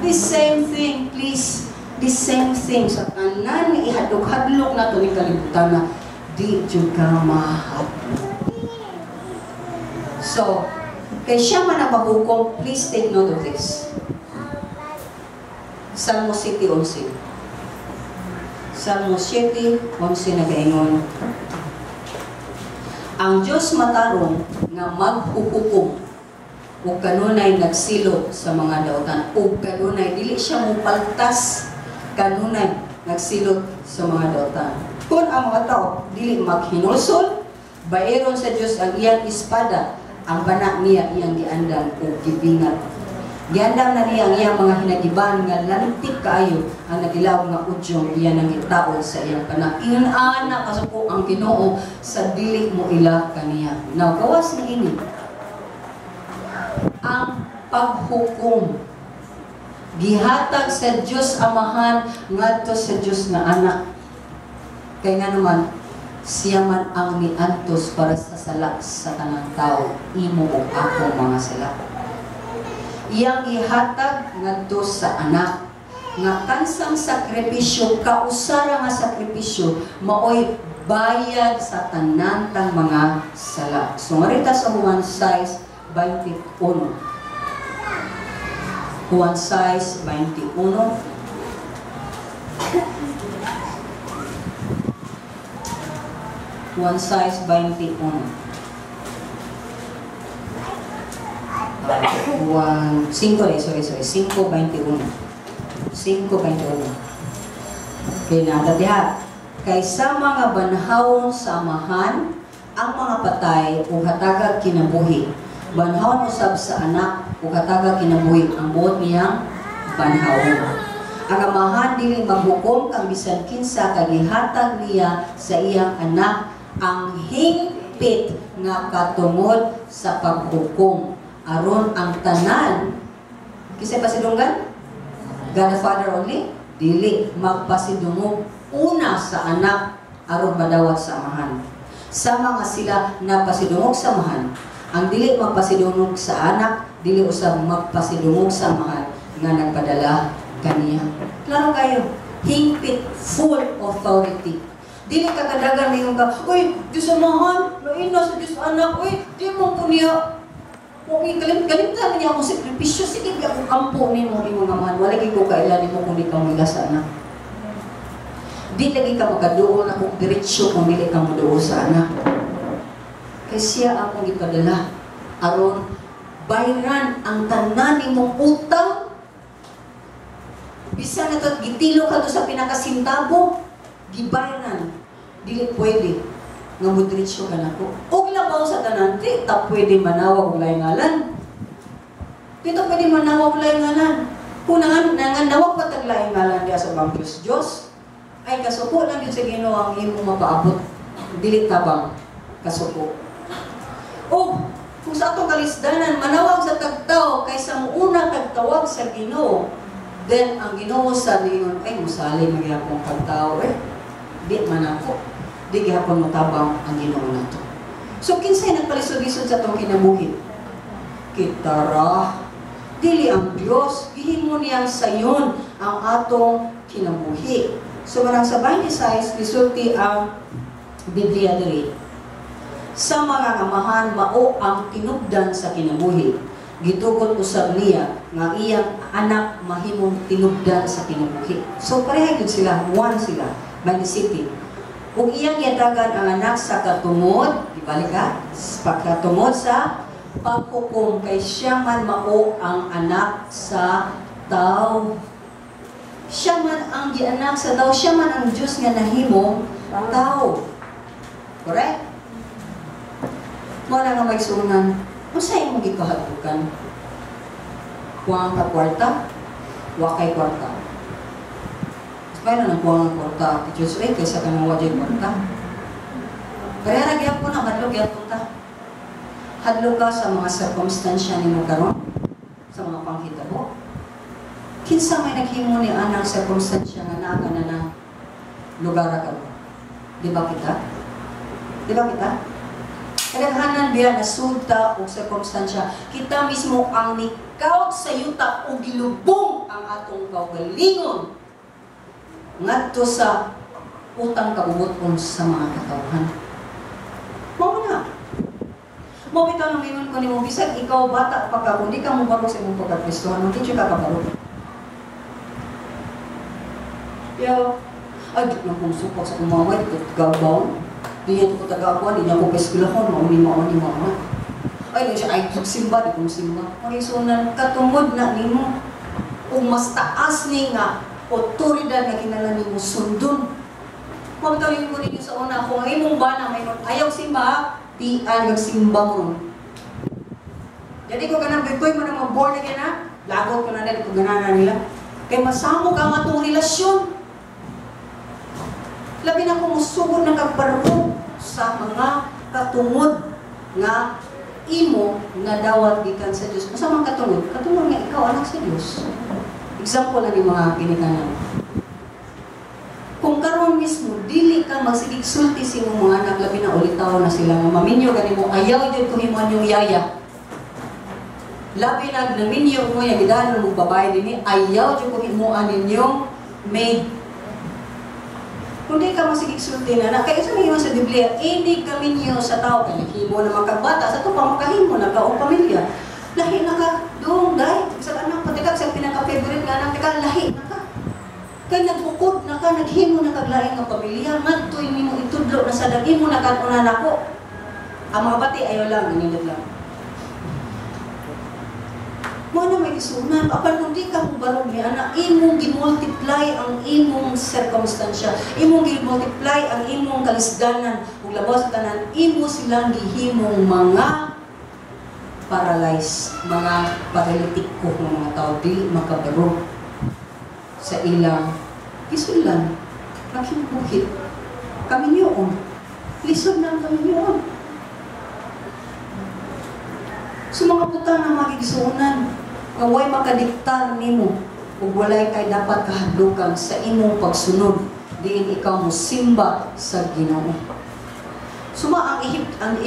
The same thing, please. The same thing sa tanan nga ihadlok-hadlok na to ni kalibutan na di jud ka mahadlok. So, kay siya man ang mahukom, please take note of this. Salmo 7:11. Salmo 7:11 nagaingon, "Ang Diyos matarong nga maghuhukom ug kanunay nagsilot sa mga dautan," ug kanunay dili siya mupaltas, kanunay nagsilot sa mga dautan. "Kung ang mga tao dili maghinulsol, baeron sa Dios ang iyang espada. Ang pana niya iyang giandam ug gibingat. Giandam na niya ang iyang mga hinagiban nga lantik kaayo ang nadilaw nga udyong iya nang itaod sa iyang pana. Ingon ana kasuko ang Ginoo sa dili mo ila kaniya. Now, gawas ni ini ang paghukom gihatag sa Dios Amahan ngadto sa Dios nga Anak. Kay nga naman, siya man ang niantos para sa sala sa tanang tao, imo ug akong mga sala. Iyang gihatag ngadto sa Anak nga kansang sakripisyo, kausara nga sakripisyo, maoy bayad sa tanan tang mga sala. So ngarita sa Juan 6:21. Juan 6:21. Juan 6:21. Juan 5, sorry, sorry, 5:21. 5:21. Okay, nada diha. Kay sa mga banhawon sa Amahan, ang mga patay ug hatagag kinabuhi. Banhawon usab sa Anak ug hatagag kinabuhi ang buot niyang banhawon. Ang Amahan dili maghukom kang bisan kinsa kay gihatag niya sa iyang Anak ang hingpit nga katungod sa paghukom, aron ang tanan kisay pasidunggan? God the Father only? Dili, magpasidungog una sa Anak aron madawat sa Amahan. Sa mga sila napasidungog sa Amahan, ang dili magpasidungog sa Anak, dili usab magpasidungog sa Amahan nga nagpadala kaniya. Klaro kayo, hingpit, full authority. Dili ka kadagan ningon ka, uy, Diyos Amahan, lain na sa Diyos Anak, uy, di mo ko niya. Kung kalimtan niya akong sakripisyo, sige, di akong ampo nimo imong Amahan. Wala gyud ko kailan nimo kung di ka mula sa Anak. Di lagi ka makaduol akong diretsyo kung dili ka moduol sa Anak. Kay siya akong gipadala aron bayran ang tanan nimong utang. Bisan na to't gitilo ka to sa pinakasintabo, gibayran. Dili pwede nga modiretsyo ka nako. Og labaw sa tanan, di ta pwede manawag og laing ngalan. Di ta pwede manawag og laing ngalan. Kung nanganawag pa tag laing ngalan diha sa bang Diyos Diyos, ay kasuko lang yun sa Ginoo ang imong mapaabot. Dili tabang kasuko. O kung sa atong kalisdanan manawag sa tagtaw kaysa muuna tagtawag sa Ginoo, then ang Ginoo sa ningon, ay musali magyapon tagtaw eh. Di man ako. Di gihapon motabang ang Ginoo nato. So kinsay nagpalisod-lisod sa atong kinabuhi? Kita ra. Dili ang Dios, gihimo niyang sayon ang atong kinabuhi. So manang sa 26 gisulti ang Biblia diri. Sa mga amahan mao ang tinubdan sa kinabuhi. Gitugot usab niya nga iyang anak mahimong tinubdan sa kinabuhi. So pareha gyud sila, one sila, by the city. Ug iyang giatagan ang anak sa katungod, ibalik ka, pagkatungod sa paghukom kay siya man mao ang anak sa tao. Siya man ang gianak sa tao, siya man ang Diyos nga nahimong tao. Correct? Mao na nga maigsuonan, unsa imong gikahadlukan? Kuwang ka kwarta? Wa kay kwarta. Pero nang kuwang ang kwarta, ti Diyos, eh, kaysa ka nang wa jay kwarta. Kaya ra gyapon na, hadlok gyapon ta. Hadlok ka sa mga sirkumstansya nimo karon, sa mga panghitabo. Kinsa may naghimo ni anang sirkumstansya nga naa ka na na lugar ka? Di ba kita? Di ba kita? Kadaghanan biya nasulta og sirkumstansya. Kita mismo ang nikaut sa yuta og gilubong ang atong kaugalingon ngadto sa utang kabubuton sa mga katawhan. Mao na. Mao bitaw nang ingon ko nimo, bisag ikaw bata pa ka, kung di ka mobarog sa imong pagkakristohan, di ka kabarog. Yo, ay di na kong supak sa kumamay, di ko tagabaw. Di niya ko tagakuan, di niya ko peskulahon, mauni, mauni, mauna. Ay, di siya, ay, simba, di kong simba. Magisunan, katungod na nimo. Kung mas taas ni nga, otoridad nga kinahanglan nimo sundon. Mao bitaw yung ninyo sa una, kung ang imong bana mayon ayaw simba, tian kag simba mo. Jadi ko ganang koy mo na mga born again ha. Lagot ko na na, di ko ganahan nila. Kay masamok ang atong relasyon. Labi na kung musugod na kagbarog sa mga katungod nga imo nga dawat gikan sa Dios. Unsa man katungod? Katungod nga ikaw anak sa Dios. Example na ni mga ginikanan. Kung karon mismo dili ka magsigig sulti sa imong mga anak, labi na ulitaw na sila nga maminyo gani mo, ayaw jud ko himuan yung yaya. Labi na naminyo mo ya gidanon mo babae dinhi, ayaw jud ko himuan ninyong maid. Kung di ka masigig sulti na, kaya sa mga sa Biblia, ini kaminyo sa tao, kaya himo na makagbata, sa ito pa makahimo na ka o pamilya. Lahi na ka, doong, day, sa anak, pati ka, sa pinaka-favorite nga anak, ka, lahi na ka. Kaya nagbukod na ka, naghimo na kaglain nga pamilya, ngadto'y nimo itudlo na sa dagin mo na ka una nako. Ang mga bati, ayaw lang, inindot lang. Mo na may isunan, apan kung di ka mubarog ni anak, imong gimultiply ang imong circumstansya, imong gimultiply ang imong kalisdanan, ug labaw sa tanan, imo silang gihimong mga paralyzed, mga paralitiko ng mga tao, dili makabarog sa ilang isulan, nakimbuhit, kaminyoon, lisod na ang kaminyoon. So mga puta na magigisuunan, nga way makadiktar nimo ug walay kay dapat kahadlukan sa imong pagsunod diin ikaw mosimba sa Ginoo. Suma ang Egypt, ang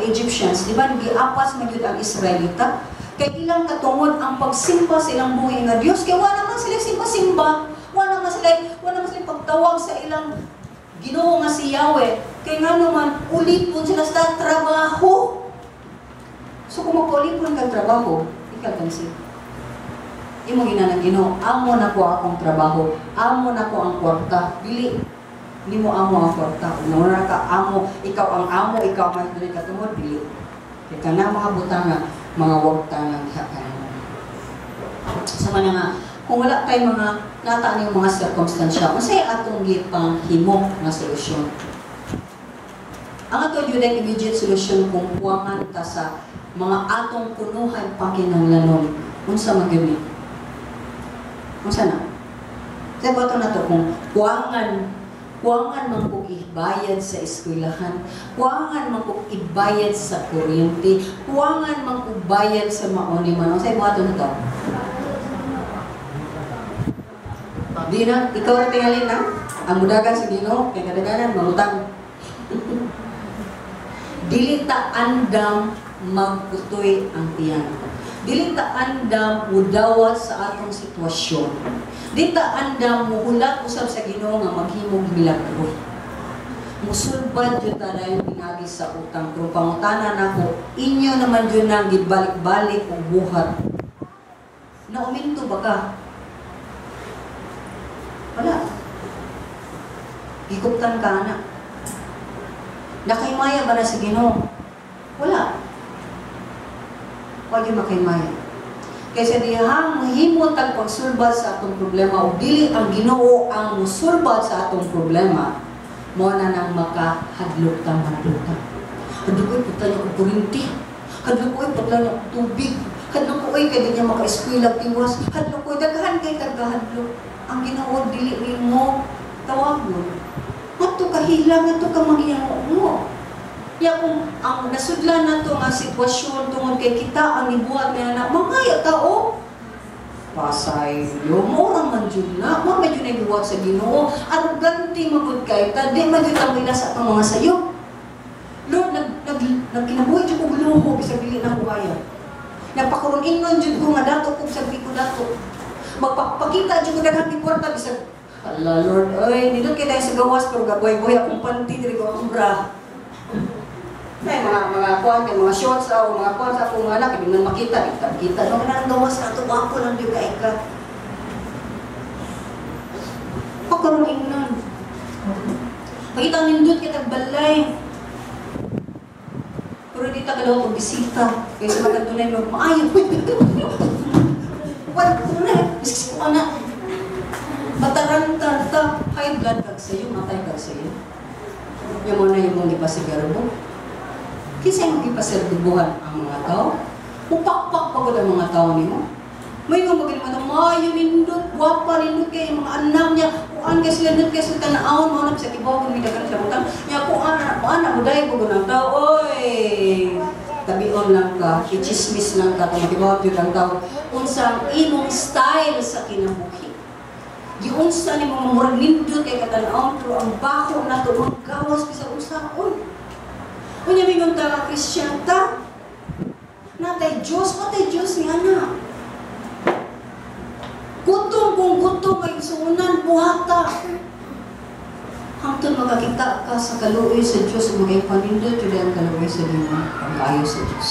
Egyptians, di ba giapas man gyud ang Israelita kay ilang katungod ang pagsimba sa ilang buhi nga Dios, kay wala man sila simba-simba, wala man sila pagtawag sa ilang Ginoo nga si Yahweh, kay ngano man ulipon sila sa trabaho. So kung magpaulipon kag trabaho, ikaw kansi. Imo ginanang Ginoo, amo na ko akong trabaho, amo na ko ang kwarta, dili nimo amo ang kwarta. Kung na ka amo, ikaw ang amo, ikaw man dili katungod, dili. Kay kana mga butanga, mga wagta lang diha kanimo. Sama na nga, kung wala kay mga nata ning mga sirkumstansya, unsay atong gipanghimo nga solusyon? Ang ato jud ay immediate solution kung kuwangan ta sa mga atong kunuhay pakinahanglanon, unsa man gyud ni? Unsa na? Sa bato na to, kung kuwangan man kog ibayad sa eskwelahan, kuwangan man kog ibayad sa kuryente, kuwangan man kog bayad sa mauni man, unsay buhaton na to? Di na, ikaw ra tingali na, ang mudagan sa Ginoo, kay kadaganan mangutang. Dili ta andam magputoy ang tiyan. Dili ta andam mudawat sa atong sitwasyon. Dili ta andam muhulat usab sa Ginoo nga maghimog milagro. Musulbad jud ta dayon pinaagi sa utang, pero pangutana nako, inyo naman jud nang gibalik-balik og buhat. Nauminto ba ka? Wala. Gikuptan ka na. Nakaimaya ba na sa Ginoo? Wala. Huwag yung makaimaya. Kaysa dihang mahimo tag pagsulbad sa atong problema o dili ang Ginoo ang musulbad sa atong problema, mo na nang makahadlok ta, mahadlok ta. Hadlok ko'y putla niya og kuryente. Hadlok ko'y putla niya og tubig. Hadlok ko'y kay di niya maka-eskwela tiwas. Hadlok ko'y daghan kay tagahadlok. Ang Ginoo dili nimo tawagon. Ngadto ka hila, ngadto ka mangyaw. Ya kung ang nasudlan nato nga sitwasyon tungod kay kita ang gibuhat nga na mangayo tao pasaylo mo ra man jud na, mo man jud nay gibuhat sa Ginoo, arugante magud kay ta, di man jud ta moila sa atong mga sayo. Lord, nag nagkinabuhi jud kog luho bisag dili na ko kaya. Nagpakaron-ingon jud ko nga dato kog bisag di ko dato. Magpakita jud ko daghang kwarta bisag ala Lord, oy nindot kay tayo sa gawas pero gabuhay-buhay akong panty diri ko akong bra. May mga kuan, may mga shorts o mga kuan sa akong mga anak, hindi man makita, di kita makita. No, kanang gawas na ito, wako lang yung kaika. Pagkaroon-ingnan. Pakita ang nindot kita balay. Pero di ta kalaw pagbisita. Kaya sa magandunay mo, maayo. Wala ko na, bisis ko na. Bataran-tarta, high blood kag sa'yo, matay kag sa'yo. Yung muna yung mong ipasigarbo. Kinsa imong gipaserbibuhan ang mga tao? Upakpak pa gud ang mga tao nimo. May mga bagay naman, maayo nindot, gwapa nindot kay mga anak niya, kuan kay sila nindot kay sila tanawon, mo na sa kibaw kung may daghan sa butang. Nya kuan, kuan na buday ko ang tao, oy. Tabion lang ka, i-chismis lang ka, kung makibaw jud ang tao. Unsa ang imong style sa kinabuhi? Giunsa nimo nga murag nindot kay katanawon, pero ang bako nato maggawas bisag unsaon. Unya mingon ta nga Christian ta, natay Dios, watay Dios ni anak. Gutom kung gutom ay suunan, buhata. Hangtod makakita ka sa kaluoy sa Diyos, magay panindot yun ang kaluoy sa Ginoo, pag-ayo sa Diyos.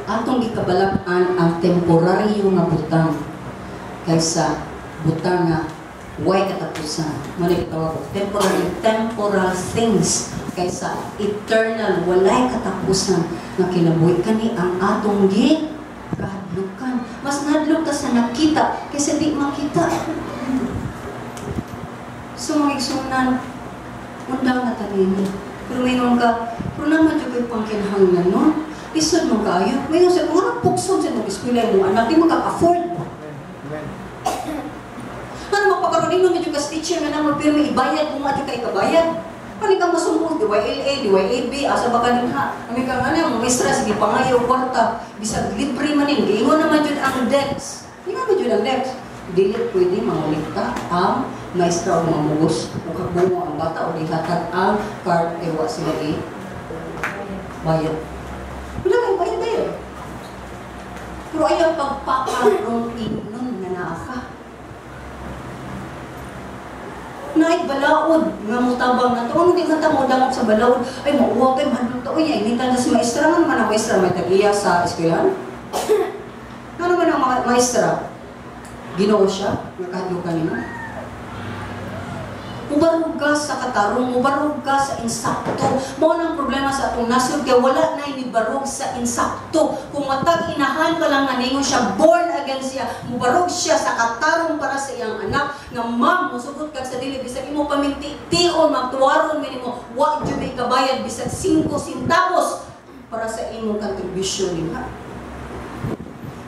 Atong gikabalak-an ang temporaryo nga butang kaysa butang nga way katapusan. Muna gitawag ko, temporary, temporal things kaysa eternal, walay katapusan nga kinabuhi. Kani ang atong gikahadlukan. Mas nahadlok ka sa nakita kaysa di makita. So mga igsunan, undang na tanini. Pero mayroon ka, pero naman dyan ko'y pangkinahanglan, no? Isod mo kaayo. Mayroon siya, kung anong puksod siya mag-eskwela mo, anak, di maka-afford. Ano mapakaroon mo medyo ka teacher nga naman, pero may ibayad kung ati ka ikabayad. Ano ka masumbong? DYLA, DYAB, asa ba ka din ha? Ano ka nga na, maestra, sige pangayo, kwarta, bisag libre man yun. Giingon naman yun ang DEX. Giingon naman yun ang DEX. Dili pwede mangulikta ang maestra o mamugos o kagbungo ang bata o dihatag ang card, ewa sila i bayad. Wala kang bayad-bayad. Pero ayaw pagpakarong ingnon nga naa ka. Naay balaod nga mutabang na to. Ano di man ta mo dangop sa balaod? Ay, mauwaw tayo, mahadlok ta. Uy, ay, initan na si maestra. Ano man ang maestra? May tag-iya sa eskwelahan? Ano man ang maestra? Ginoo siya? Nakahadlok ka nimo? Mubarog ka sa katarong, mubarog ka sa insakto. Mao nang problema sa atong nasod kay wala na inibarog sa insakto. Kung matag inahan pa lang nga ningon siya, born again siya, mubarog siya sa katarong para sa iyang anak nga ma'am, musugot kag sa dili bisag imo paminti-tion, magtuwaron minimo, wa jud may kabayad bisag 5 centavos para sa imong contribution nila.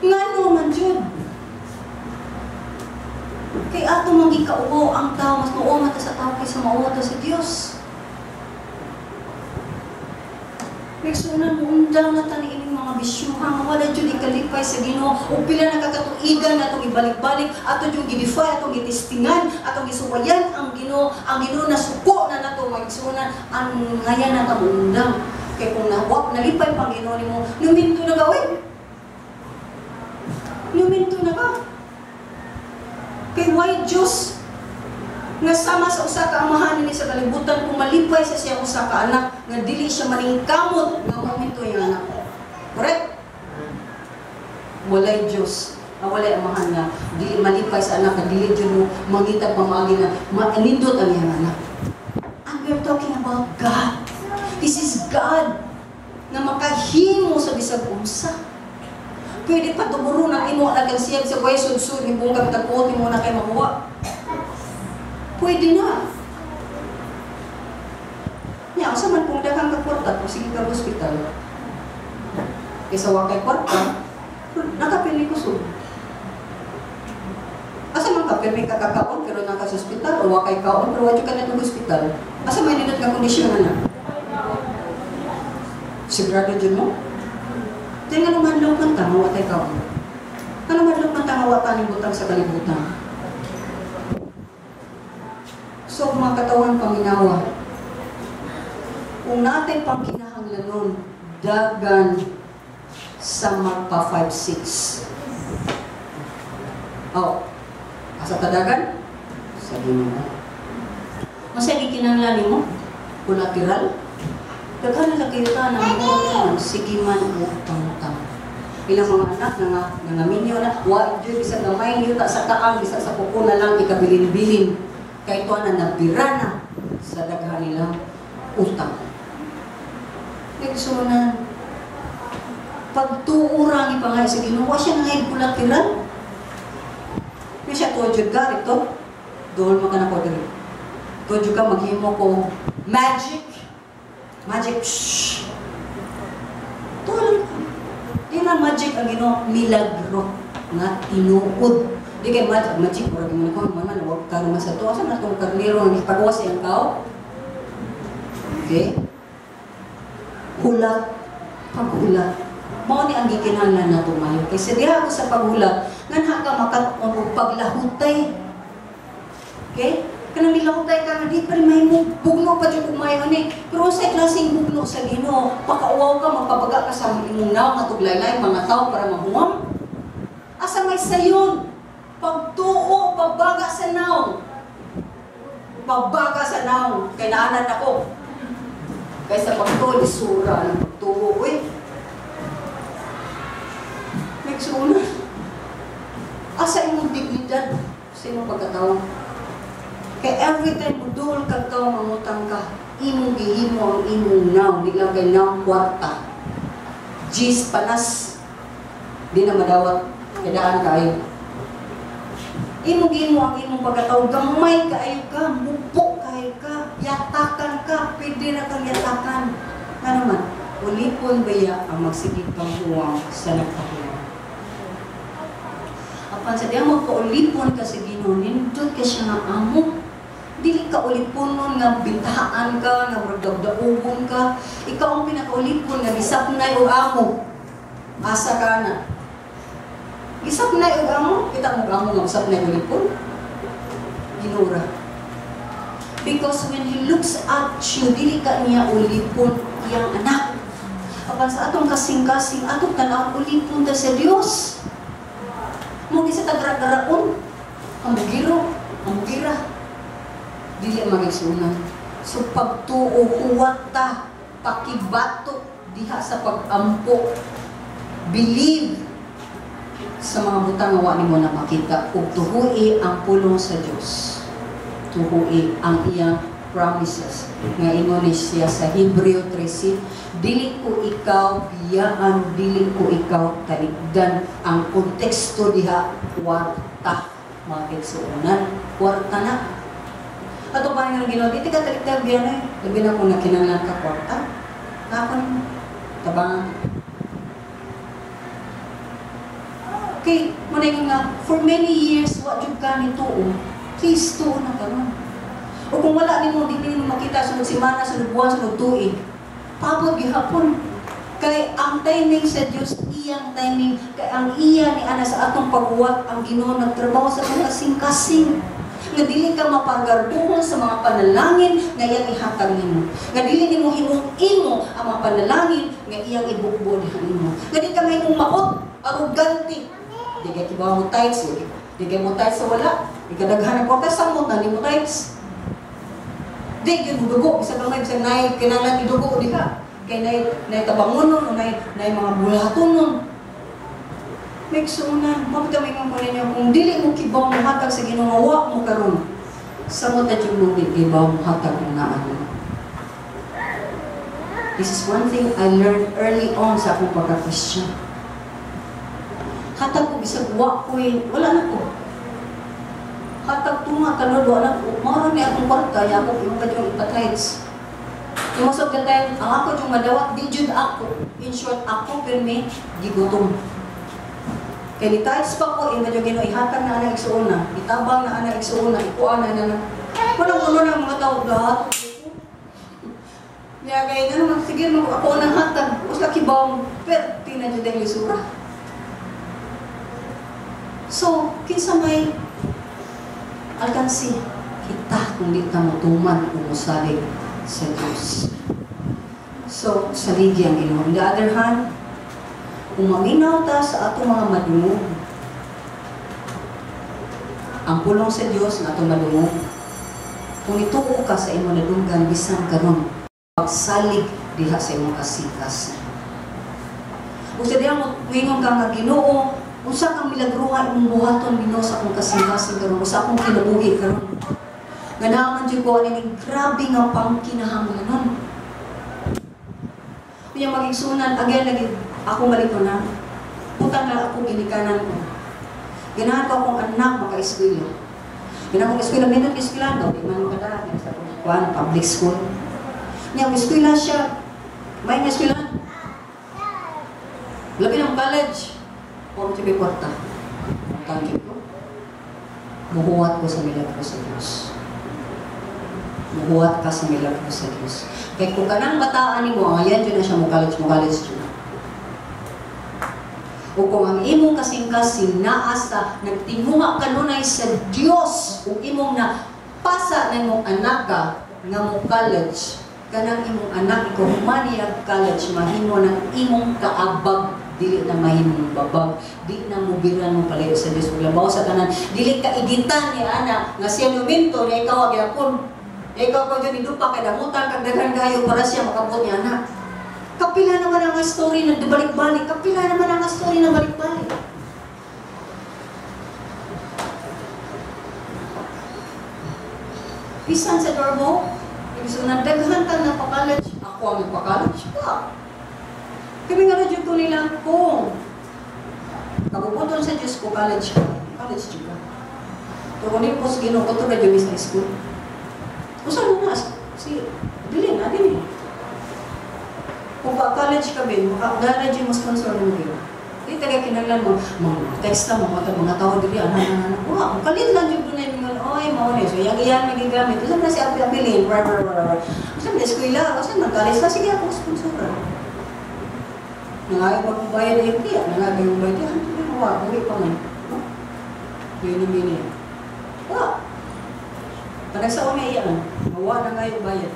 Ngano man jud? Kay ato mang gikauwaw ang tao, mas mauwaw man ta sa tao kaysa mauwaw ta sa Dios. Nagsunan mo undang na tani ining mga bisyuhan, wala jud ikalipay sa Ginoo, ug pila na kakatuigan atong ibalik-balik, ato jud gidefy, atong gitistingan, atong gisuwayan ang Ginoo, ang Ginoo nasuko na nato magsunan, ang ngayan na ta undang. Kay kung nawak nalipay pang Ginoo nimo, numinto na ka, oy. Numinto na ka. Kay why Diyos nga sama sa usa ka amahan ni sa kalibutan kung malipay sa siya usa ka anak nga dili siya maningkamot nga maminto iyang anak. Correct? Walay Diyos, walay amahan nga dili malipay sa anak nga dili jud mo mangita pamaagi na manindot ang iyang anak. And we are talking about God. This is God nga makahimo sa bisag unsa. Pwede pa tuburo na imo alagang siya sa way sudsud hibong kang tagpuot imo na kay makuha. Pwede na. Nya usa man kung daghang ka kwarta kung sige ka hospital. Kaysa wa kay kwarta, nakapili ko sud. Asa man ka pirmi ka kakaon pero naka sa ospital o wa kay kaon pero wa jud ka na hospital. Asa may nindot nga kondisyon na? Sigurado jud mo? Kaya nga lumadlok man ta, mawatay ka. Nga lumadlok man ta, mawata ng butang sa kalibutan. So, mga katawan paminawa, kung natay pang kinahanglanon, dagan sa magpa 5-6. Oh, asa tadagan? Sa Ginoo. Masaya gikinahanglan nimo? Collateral? Daghan na kayo ta ng mga sige man o pangutang. Ilang mga anak nga nangaminyo na, wa jud bisag gamay yuta sa kaang bisag sa kuko na lang ikabilin-bilin. Kay tuwa na nabira na sa daghan nilang utang. Nagsunan, pagtuurang ipangay sa Ginoo, wa siya nangay collateral. May siya tuwa jud ka rito, dool man ka na ko diri. Ikaw ka maghimo ko magic. Magic. Shh. Tuo lang ka. Di na magic ang Ginoo, milagro nga tinuod. Di kay magic, magic murag mo ko man man wag ka naman sa to. Asa na tong karnero nga ipagawas iyang tao? Okay? Hulat, paghulat. Mao ni ang gikinahanglan nato mayo. Kay sa diha ko sa paghulat, nganha ka makat-on og paglahutay. Okay? Kanang milahutay ka nga di pa rin mahimo, bugno pa jud og maayo ni. Pero unsay klaseng bugno sa Ginoo? Pakauwaw ka, magpabaga ka sa imong nawong nga tuglaylay mga tao para mahuwam? Asa may sayon? Pagtuo, pabaga sa nawong. Pabaga sa nawong. Kay naanan ako. Kaysa pagtuo, lisura ng pagtuo. Uy. Nagsuuna. Asa imong dignidad sa imong pagkatao? Kay every time mo duol kag tao, mangutang ka, imong gihimo ang imong nawong, di lang kay nawong kwarta. Gis panas, di na madawat, kay daan kaayo. Imong gihimo ang imong pagkatao, gamay kaayo ka, mupo kaayo ka, yatakan ka, pwede na kang yatakan. Nga naman, ulipon baya ang magsigig panghuwang sa nagpahuwang? Apan sa diya magpaulipon ka sa Ginoo, nindot ka siya nga amo. Dili ka uliponon nga bintahaan ka, nga murag dagdaogon ka. Ikaw ang pinakaulipon nga gisapnay og amo. Asa ka na? Gisapnay og amo? Kita mo amo nga gisapnay ulipon? Ginura. Because when He looks at you, dili ka niya ulipon, iyang anak. Apan sa atong kasing-kasing, atong tan-awon, ulipon ta sa Dios. Mo sa tagra-garaon, ang bugiro, ang bugira. Dili magigsunan. So pagtuo, huwat ta, pakibato diha sa pag-ampo. Believe sa mga butang nga wa nimo na makita ug tuhui ang pulong sa Dios. Tuhui ang iyang promises. Nga ingon ni siya sa Hebreo 13, "Dili ko ikaw biyaan, dili ko ikaw talikdan." Ang konteksto diha, kwarta. Mga kaigsuonan, kwarta na. Ato pa nga Ginoo, di ka talikdan biyan eh. Labi na kung nakinahanglan ka kwarta. Ako tabangan. Okay, muna nga, for many years, wa jud ka ni tuo. Please, tuo na karon. O kung wala nimo, di nimo makita sunod semana, sunod buwan, sunod tuig. Paabot gihapon. Kay ang timing sa Dios, iyang timing, kay ang iya ni ana sa atong paghuwat, ang Ginoo nagtrabaho sa atong kasing-kasing. Nga dili ka mapagarbuhon sa mga panalangin nga iyang ihatag nimo. Nga dili nimo himong imo ang mga panalangin nga iyang ibukbo diha nimo. Nga di ka mahimong maot, arugante. Di kay kibaw mo tithes, di kay mo tithes sa wala. Di ka daghan ang kwarta, samot na nimo tithes. Di gyud mo dugo, bisag gamay, bisag naay kinahanglan idugo diha. Kay naay tabangonon o naay mga bulatonon. May ksunan, mabita may mga ninyo, kung dili mo kibaw mo hatag sa Ginoo, wa mo karon. Samot na jud mo kibaw mo hatag kung naa mo. This is one thing I learned early on sa akong pagka-Christian. Hatag ko bisag wa ko eh, wala na ko. Hatag tunga kalod, wala ko. Mao ni akong kwarta, ya ako imong ka yung ipathites. Most of the time, ang ako yung madawat, di jud ako. In short, ako pirmi gigutom. Kay ni tithes pa ko, imo jud Ginoo ihatag na ana igsuona, itabang na ana igsuona, ikuan na na. Wala mo na mga tao lahat. Niya kay nga naman sige mo ako nang hatag, usa kibaw perti na jud ang lisura. So, kinsa may alkansi kita kung di ta motuman o mosalig sa Diyos? So, saligi ang Ginoo. On the other hand, kung maminaw ta sa atong mga madungog, ang pulong sa Dios nga atong madungog, kung ituo ka sa imong nadunggan bisan karon, pagsalig diha sa imong kasing-kasing. Ug sa diha mo moingon ka nga, "Ginoo, unsa kang milagruha imong buhaton, Ginoo, sa akong kasing-kasing karon, sa akong kinabuhi karon? Nga naa man jud ko ani grabe nga pangkinahanglanon." Unya magigsunan, again lagi ako malito na. Putang lang ako ginikanan ko. Ganahan ko akong anak maka-eskwela. Kina kong eskwela, minute eskwela, no? Di man kada, sa kuan, public school. Niya, eskwela siya. May nga eskwela. Labi ng college. Huwag mo siya kwarta. Ang ko. Muhuwat ko sa milagro sa Diyos. Muhuwat ka sa milagro sa Diyos. Kaya kung kanang bataan nimo, ayan dyan na siya mo college dyan. O kung ang imong kasing-kasing naa sa nagtinguha kanunay sa Dios, ug imong na pasa na imong anak ka nga mo college, kanang imong anak ikaw humaniyag college, mahimo ng imong kaabag, dili na mahimong babag, di na mubiran mo palayo sa Dios. Ug labaw sa tanan, dili ka igitan ni ana nga siya luminto niya ikaw gyapon. Ikaw ko dyan idupa kay damutan kag daghan kayo para siya makabot ni anak. Kapila naman ang story na balik-balik. Kapila naman ang story na balik-balik. Bisan sa dormo, ibig sabihin, daghan kang nagpa-college. Ako ang nagpa-college pa. Kami nga radyo ko nila kung kabubuton sa Diyos ko, college ka. College ka. Pero kung hindi po sa Ginoo ko, ito radyo sa school. Usan mo na, si Bilin, adin eh. Kung pa-college ka bin, maka-college mo sponsor mo din. Hindi taga kinahanglan mo, mga text na, mga tao dili, ano, wow, kalit lang dyan doon na yung oy, mauna. So, yung iyan magigamit. Usan na si Abilin, blah, blah, blah, blah. Usan na eskwela, usan na college na, sige ako sponsor. Nangayo pa kong bayad na yung tiya, nangayo yung bayad, ano yung wa, uwi pa man. Yun yung mini. Wa. Panagsaon nga iyan, mawa na ngayon bayad.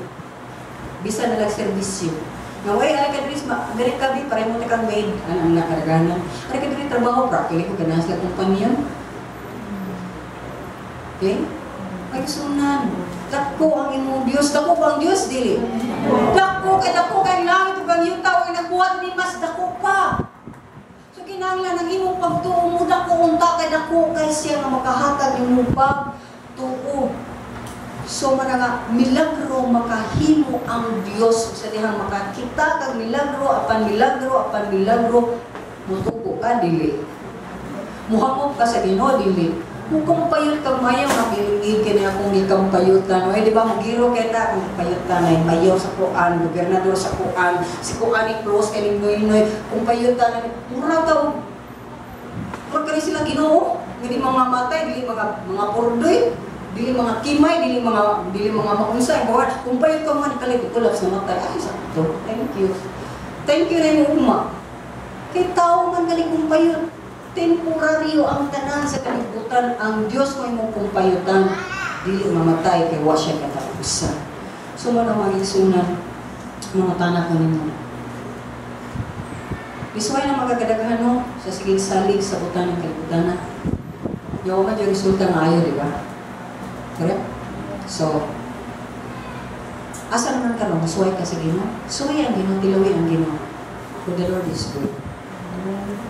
Bisa na lang servisyo. Nga way, alay ka diri, diri ka bi, pareho mo kang maid, anong nakaraganan. Alay ka diri trabaho, practically ko ganahan sila kumpanya. Okay? Ay, sunan. Dako ang imong Diyos. Dako ba ang Diyos? Dili. Dako kay langit ug ang yuta ug nagbuhat ni mas dako pa. So kinahanglan ang imong pagtuo mo dako unta kay dako kay siya nga makahatag imong pagtuo. So man nga milagro makahimo ang Dios sa dihang makakita kag milagro apan milagro apan milagro, mutubo ka dili. Muhangop ka sa Ginoo dili. Mukumpayot kag mayo nga giingin kini akong gikampayutan. Oy, di ba mugiro kay ta kung payutan ay mayor sa kuan, gobernador sa kuan, si kuan ni close kay noy noy, kung payutan mura ta mura kani sila Ginoo, dili mga matay, dili mga purdoy, dili mga kimay, dili mga maunsay. Kung payot ka man kalit collapse na matay. Ay, sakto. Thank you. Thank you na imong uma. Kay tao man kali kung payot. Temporaryo ang tanan sa kalibutan. Ang Dios mo imong kumpayutan. Dili mamatay kay wa siya katapusan. So mo na mga igsunan, mga tanak ko ninyo. Isuway na magkagadaghan no sa sigig salig sa butan ng kalibutan. Yaw man yung resulta nga ayo, di ba? Correct? So, asa naman ka ron? Suway ka sa Ginoo? Suway ang Ginoo, tilawi ang Ginoo. For the Lord is good.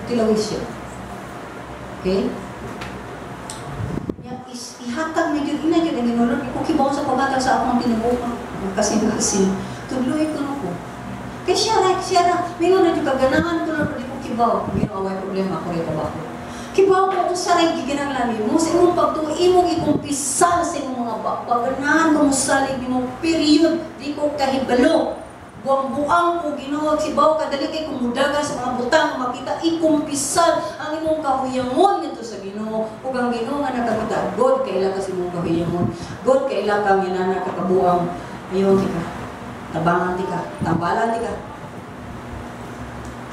Tilawi siya. Okay? Ya, ihatag na yun, ina yun ang Ginoo. Lord, ikaw kibaw sa paghatag sa akong tinubukan. Magkasing-kasing. Tudloy ko na ko. Kaya siya ra, mingon na yung kaganahan ko, Lord, ikaw kibaw. Ginoo, away problema, ako rin tabako. Kibaw mo kung sa giginanglan mo sa imong pagtuo, imong ikumpisal sa imong mga paganahan ko mosalig nimo period, di ko kahibalo. Buang-buang ko Ginoo, kibaw ka dali kay kumudagan sa mga butang makita, ikumpisal ang imong kahuyangon ngadto sa Ginoo. Ug ang Ginoo nga nakakita, God kaila ka sa imong kahuyangon. God kaila ka nginana ka kabuang. Ayon ti ka. Tabangan ti ka, tambalan ti ka.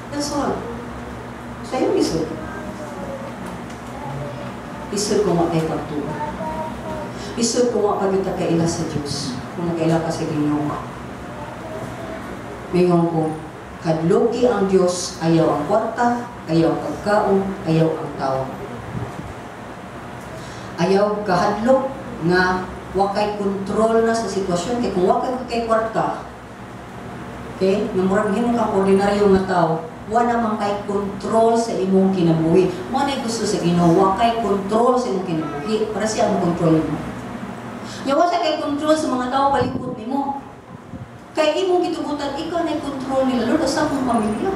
That's all. Sa imong isod. Isod ko nga kay pagtuo. Isod ko nga pagita kaila sa Diyos. Kung nakaila ka sa Ginoo. Mingon ko, kadloki ang Diyos, ayaw ang kwarta, ayaw ang pagkaon, ayaw ang tao. Ayaw kahadlok nga wakay kontrol na sa sitwasyon. Kaya kung wakay kay kwarta, okay, nga murag himo kang ordinaryo nga tao, wala man kay kontrol sa imong kinabuhi. Mo na gusto sa Ginoo, wa kay kontrol sa imong kinabuhi para siya ang kontrol nimo. Nya wa sa kay kontrol sa mga tao palibot nimo. Kay imong gitugutan, ikaw na kontrol nila. Lord, usa akong pamilya.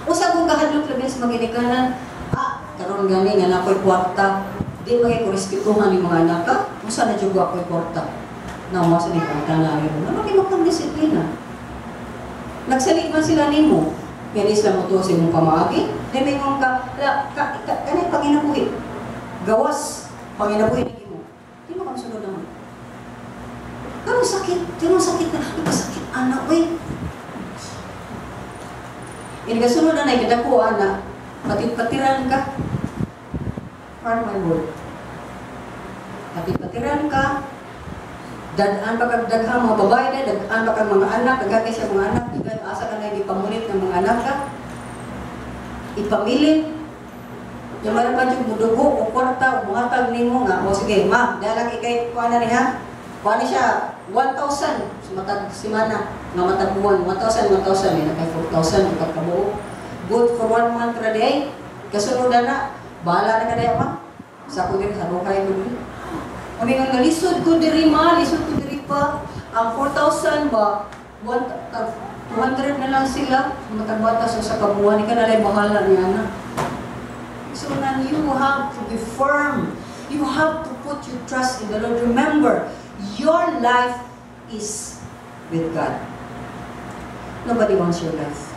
Usa akong kahadlok labi sa maginikanan. Ah, karon gani nga na ako'y kwarta. Di magay ko respetuhan ni mga anak ka, unsa na jud ako kwarta. Na mo sa ni kwarta na ayo. Ano kay mo disiplina? Nagsalig man sila nimo. Yan sila mo to sa imong pamaagi. Di mingon ka, la, ka, ka, kanay panginabuhi. Gawas panginabuhi nimo. Di mo ka sunod naman. Kanong sakit na, ay, pasakit anak, oy. Inagasunod na na, ikadako anak, patid-patiran ka. Mark my word. Patid-patiran ka, dadaan pa kag daghang mga babae na, dadaan pa kag mga anak, daghan kay siya mga anak, daghan asa ka na ipamulit ng mga anak ka. Ipamilit. Yung mara pa jud mudugo o kwarta o muhatag nimo nga, o sige, ma, dalag ikay kuha na niya. Kuha ni siya 1,000 sa matag semana nga matag buwan 1,000 1,000 eh, kay 4,000 ang kabuo. Good for one month ra day. Kasunod na, bahala na ka day ma. Sa ko diri sa rukay ko diri. Kami nga lisod ko diri ma, lisod ko diri pa. Ang 4,000 ba, 200 na lang sila matagbata sa kabuuan, ika na lang bahala niya na. So nan, you have to be firm. You have to put your trust in the Lord. Remember, your life is with God. Nobody wants your life.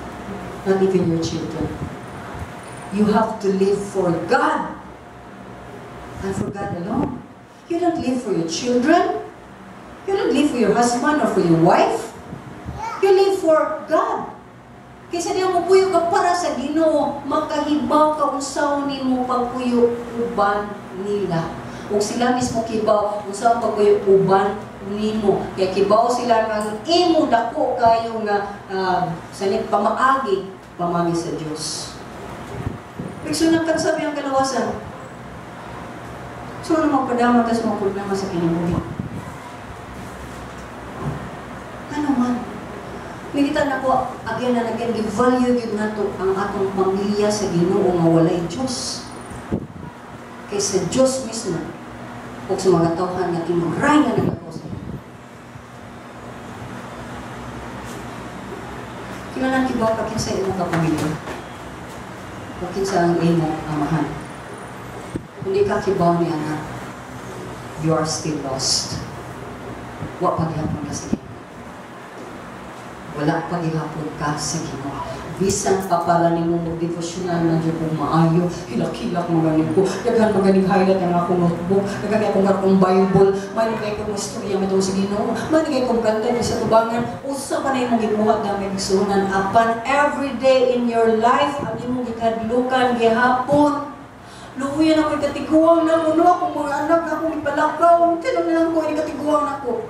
Not even your children. You have to live for God. And for God alone. You don't live for your children. You don't live for your husband or for your wife. You live for God. Kaysa diya mo puyo ka para sa Ginoo, makahibaw ka unsaon nimo pagpuyo uban nila. Ug sila mismo kibaw unsaon pagpuyo uban nimo. Kaya kibaw sila nga ang imo dako kayo nga sanit pamaagi, pamaagi sa Dios. Igsoon, nagkansabi ang kalawasan. So, ano magpadama ta sa mga problema sa kinabuhi? Ano man? Nakita na ko, again and again, give-value gyud nato ang atong pamilya sa Ginoo nga walay Diyos kaysa Diyos mismo o sa mga tawhan nga tinuray nga naglakaw sa Ginoo. Kinahanglan kibaw ka kinsa imong kapamilya o kinsa ang imong amahan. Kung di ka kibaw niya na, you are still lost. Wa pa gihapon ka sa Ginoo. Wala pa gihapon ka sa Ginoo. Bisan pa para nimo mag-devotional na jud kung maayo, hilak-hilak maganin ko, daghan maganing highlight ang akong notebook, daghan akong akong Bible, may kay kong istorya may sa Ginoo, may kay kong kanta sa tubangan, usa pa na imong gibuhat na may igsuonan apan every day in your life ang imong gikadlukan gihapon. Luuyan ako katiguang na mo, no, akong mga anak akong ipalakaw, tinan na lang ko ini katiguang nako.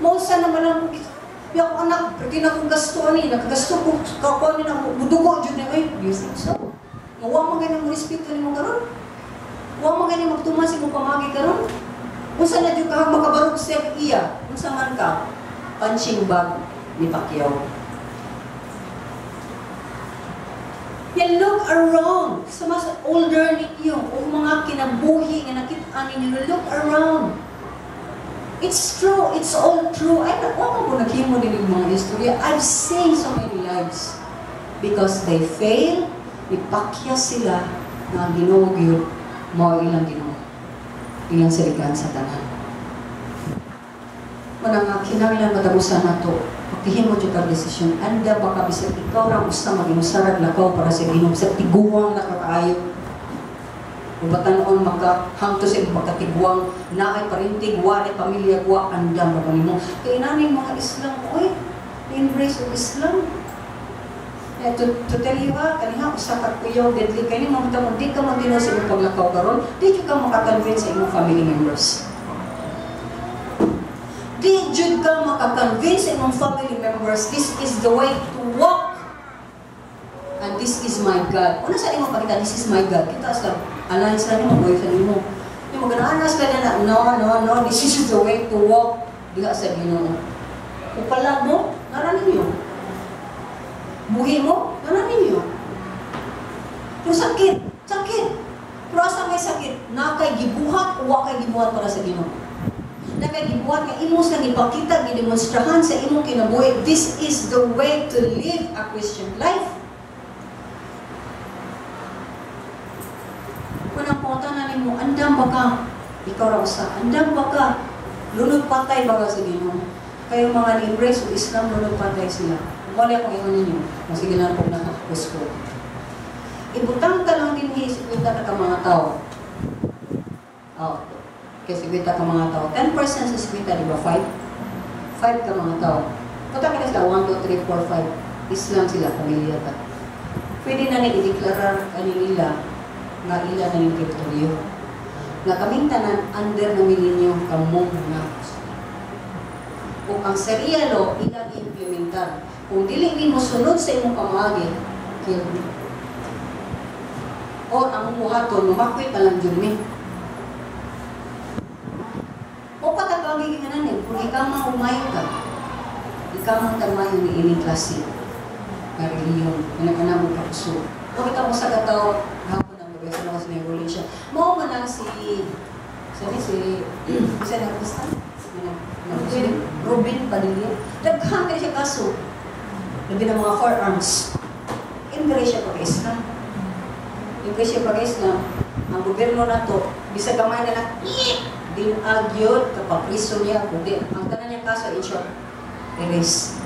Mausa naman lang ko ya ako anak, pero na akong gasto ani, nakagasto ko, kakuha ni na ako, budugo, dyan na, ay, do you think so? Nga, wa man ganyan mo respeto ni mo karon? Wa man ganyan magtuman sa imong pamagi karon? Unsa na dyan ka makabarog sa iya? Unsa man ka? Punching bag ni Pacquiao. Yan, look around sa mas older ninyo o mga kinabuhi nga nakita ninyo, look around. It's true. It's all true. Ay, nakuha ko naghimo din yung mga istorya. I've seen so many lives. Because they fail, ipakya sila na ang Ginoo gyud mao ilang Ginoo. Ilang saligan sa tanan. Muna nga, kinahanglan matagusan nato. Pagkihimo jud kag desisyon, anda baka bisag ikaw ra usa maginusarag lakaw para sa Ginoo sa tiguang nakakaayo. Kung batanon makahangto sa imong pagkatiguang naay parintig, wa ni pamilya, wa andam ra nimo. Kay inaning mga Islam, oy, embrace of Islam. Eh, to tell you ha, kaniha usa ka kuyaw deadly kay nimo mo di ka mo sa imong paglakaw karon, di jud ka makakonvince sa imong family members. Di jud ka makakonvince sa imong family members, this is the way to walk. And this is my God. Una sa imong pakita, this is my God. Kita sa align sa nimo, boy sa nimo. Yung mga sila na, no, no, no, this is the way to walk. Diha sa Ginoo. Upalag mo, nara ninyo. Buhi mo, nara ninyo. Pero sakit, sakit. Pero asa may sakit, na kay gibuhat o wa kay gibuhat para sa Ginoo. Na kay gibuhat nga imo sa gipakita, gidemonstrahan sa imong kinabuhi, this is the way to live a Christian life. Kung ang pangutana nimo, Andam ba ka? Ikaw ra usa. Andam ba ka? Lunod patay ba ka sa Ginoo? Kayo mga ni-embrace og Islam, lunod patay sila. Wala akong ingon ninyo. Masige lang kung nakapus ko. Ibutang ka lang din 50 ka mga tao. Oh, kasi 50 ka mga tao. 10% sa 50, di ba? 5? 5 ka mga tao. Butang ka na sila, 1, 2, 3, 4, 5. Islam sila, pamilya ta. Pwede na ni i-deklarar kanila nga ila na ning teritoryo. Nga kaming tanan, under na ninyo kamong nga. Kung ang Sharia law, ilang i-implementar. Kung dili ni mo sunod sa imong pamaagi, kill me. Or ang buhaton, mamakwit na lang jud mi. O patagagi nga nanin, kung ikaw mang umayo ka, ikaw mang tamayo ni ining klase nga reliyon, nga nakanamo ka kusog. O kita mo sa kataw, hapon ang magaysa na kasi na siya. Mao man ang si, sorry, si, isa na artista? Robin Padilla. Daghan kay siya kaso. Labi ng mga firearms. Embrace siya pag-Islam. Embrace siya pag-Islam. Ang gobyerno na to, bisag gamay na lang, dinagyod, kapapriso niya, kundi ang tanan niya kaso, in short, erase.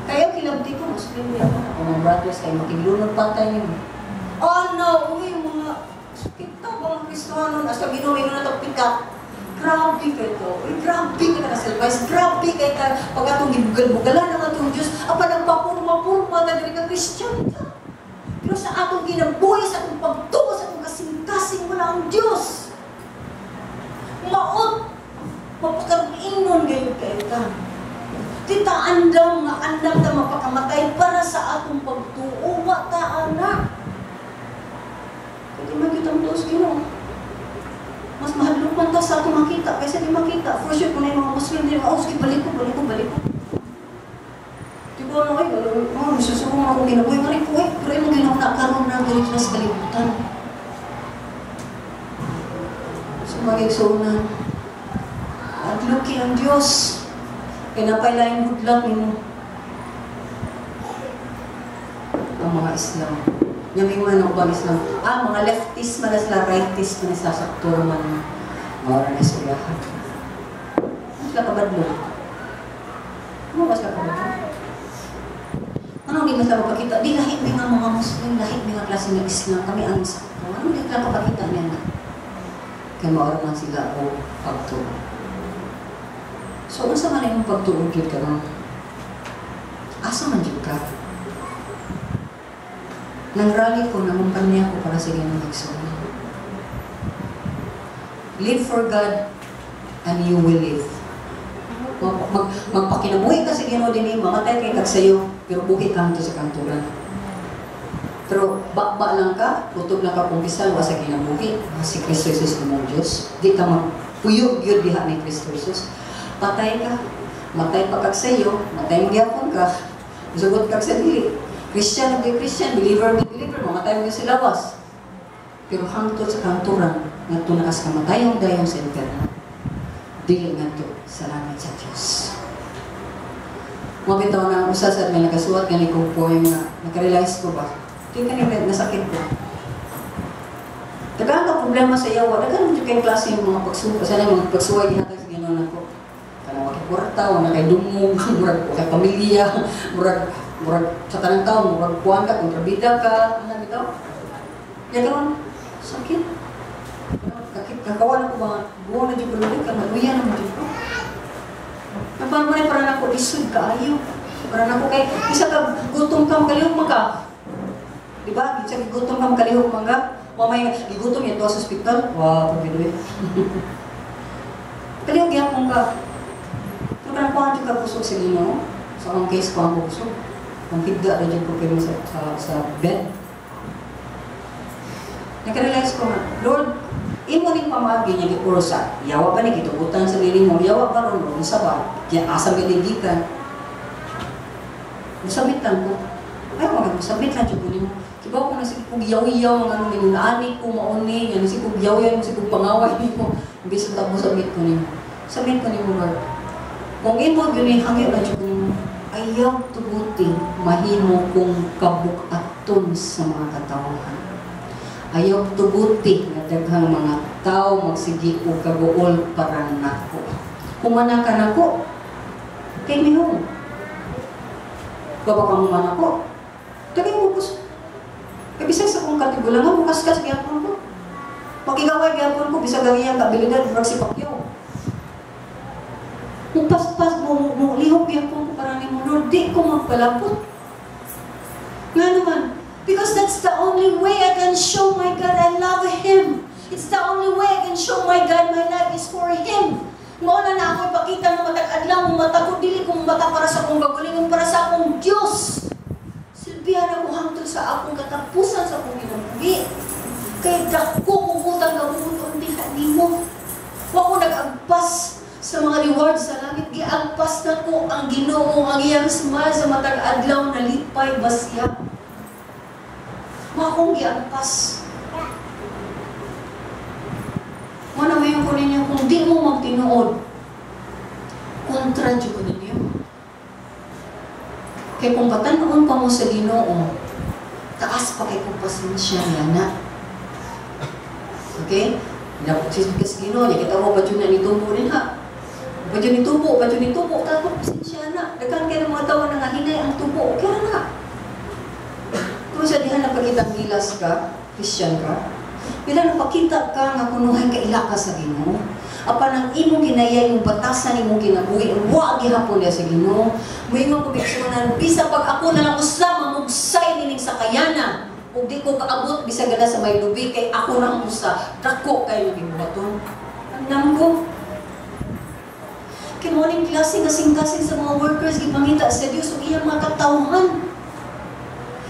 Kaya kilabti ko, Muslim niya ako, ako mga brothers, kayo makiglunod patay niyo. Oh no, uy, mga, kita ba ang Kristohanon, asa Ginoo na to pikat. Grabe kay to. Uy, grabe ka na self, grabe kay ka. Pag atong gibugal-bugalan ang atong Diyos, apa nagpapurma-purma ta diri ka Christian ka. Pero sa atong kinabuhi, sa atong pagtuo, sa atong kasing-kasing, wala ang Diyos. Maot, mapakaroon gayud kayo ka. Di ta andam nga andam ta mapakamatay para sa atong pagtuo, wa ta ana. Kaya di man kita ang Ginoo. Mas mahadlok man ta sa atong makita kaysa di makita. For sure, kung na yung mga Muslim, di oh, sige, balik ko, balik ko, balik ko. Di ko ano, ay, oh, susuko nga akong ginabuhi nga rin ko, eh, pero imong ginawa na karon na diri na sa kalibutan. So, magigsunan. Adluki ang Diyos. Kaya napailaing hudlak nimo ang mga Islam. Nyaming man ang ubang Islam. Ah, mga leftist man na sila, rightist man na sila, sa saktor man. Maura na sila. Ano sila kabadlo? Ano ba sila kabadlo? Anong di man sila mapakita? Di lahi may nga mga Muslim, lahi may nga klase ng Islam. Kami ang sakto. Anong di sila kapakita niya na? Kaya maura man sila o pagtuo. So, unsa man imong pagtuo gyud karon? Asa man gyud ka? Nang rally ko, nangumpanya ko para sa Ginoong igsoon. Live for God and you will live. Magpakinabuhi ka sa Ginoo dinhi, mamatay kay kag sayo, pero buhi ka sa kanturan. Pero ba lang ka, kutob lang ka kumpisal, wa sa kinabuhi, si Kristo Jesus imong Dios. Di ka magpuyo gyud diha ni Kristo Jesus. Patay ka, matay pa kag sayo, matay gyapon ka, sugot kag sa dili. Christian og Christian, believer og believer, mamatay mo sa lawas. Pero hangtod sa kanturan, ngadto na kas kamatayong dayon sa impyerno. Dili ngadto sa langit sa Dios. Mo bitaw na usa sa nga nakasuwat gani kong poem nga nakarealize ko ba. Di kani nasakit ko. Daghan ka problema sa yawa, daghan man jud kay klase yung mga pagsuway, sa mga pagsuway gihatag sa Ginoo nako. Kanang wa kay kwarta, wala kay dumog, murag wa kay pamilya, murag murag sa tanang tao, murag kuan ka, kontrabida ka, ano bitaw? Ya karon sakit. Kakit kakawa na ko ba, buo na jud ko ka, maluya na mo jud ko. Napan mo na para nako lisod kaayo. Para nako kay isa ka gutom ka makalihok man ka. Di ba? Isa ka gutom ka makalihok man ka. Wa may gigutom ya sa ospital. Wa pagbiduy. Kalihok gyapon ka. Pero kanang kuan jud ka kusog sa Ginoo. Sa akong case ko ang kusog. Ang higda ra jud ko pero sa bed. Nakarealize ko nga, Lord, imo ning pamaagi niya gipuro sa yawa ba ni gitugutan sa liling mo, yawa ba ron unsa ba? Kaya asa ba gikan? Musabit lang ko. Ay, wag musabit lang jud ko nimo. Kibaw ko na sige kog yaw-yaw nga ano nimo naani ko mauni, nga sige kog yaw-yaw sige kog pangaway nimo. Bisan ta mo sabit ko nimo. Sabit ko nimo, Lord. Kung imo gyud ni hangyo na jud ko nimo, ayaw tuguti mahimo kong kabukaton sa mga katawhan. Ayaw tuguti nga daghang mga tao magsige og kaguol para nako. Humana ka nako, take me home. Baba ka humana ko, tagay mo ko. Kay bisag sa akong katigulangan, mukaskas gyapon ko. Makigaway gyapon ko, bisag ang iyang kabilidad, murag si Pacquiao. Mupaspas mo, mo lihok gyapon ko para nimo, Lord, di ko magpalapot. Nga naman, because that's the only way I can show my God I love Him. It's the only way I can show my God my life is for Him. Mao na na ako ipakita nga matag adlaw mo mata ko, dili ko mata para sa akong kagalingon, para sa akong Dios. Silbihan ako hangtod sa akong katapusan sa akong kinabuhi. Kay dako kong utang kabubut-on diha nimo. Wa ko nag-agpas sa mga rewards sa langit, giagpas na ko ang Ginoo, ang iyang smile sa matag adlaw, nalipay ba siya. Mao akong giagpas. Mao na mayon ko ninyo, kung di mo magtinuod, kontra jud ko ninyo. Kay kung batan-on pa mo sa Ginoo, taas pa kay kung pasensya niya na. Okay? Napagsisid ka sa Ginoo, niya kita mo pa na nitubo rin ha. Pa ni tubo, pa ni tubo, tapos pasensya na. Daghan kay ng mga tawo na nga hinay ang tubo, okay na. Kung sa diha napakita gilas ka, Christian ka, bila napakita ka nga kunuhay ka ila ka sa Ginoo, apan ang imong kinayay, yung batasan imong kinabuhi, wa gihapon niya sa Ginoo. Moingon ko bigsunan, bisa pag ako na lang usa mamugsay nining sakayana, ug di ko kaabot bisag gana sa may lubi kay ako na ang usa, dako kay gibuhaton. Andam ko. Kay mo ning klase kasing-kasing sa mga workers gipangita sa Dios ug iyang mga katawhan.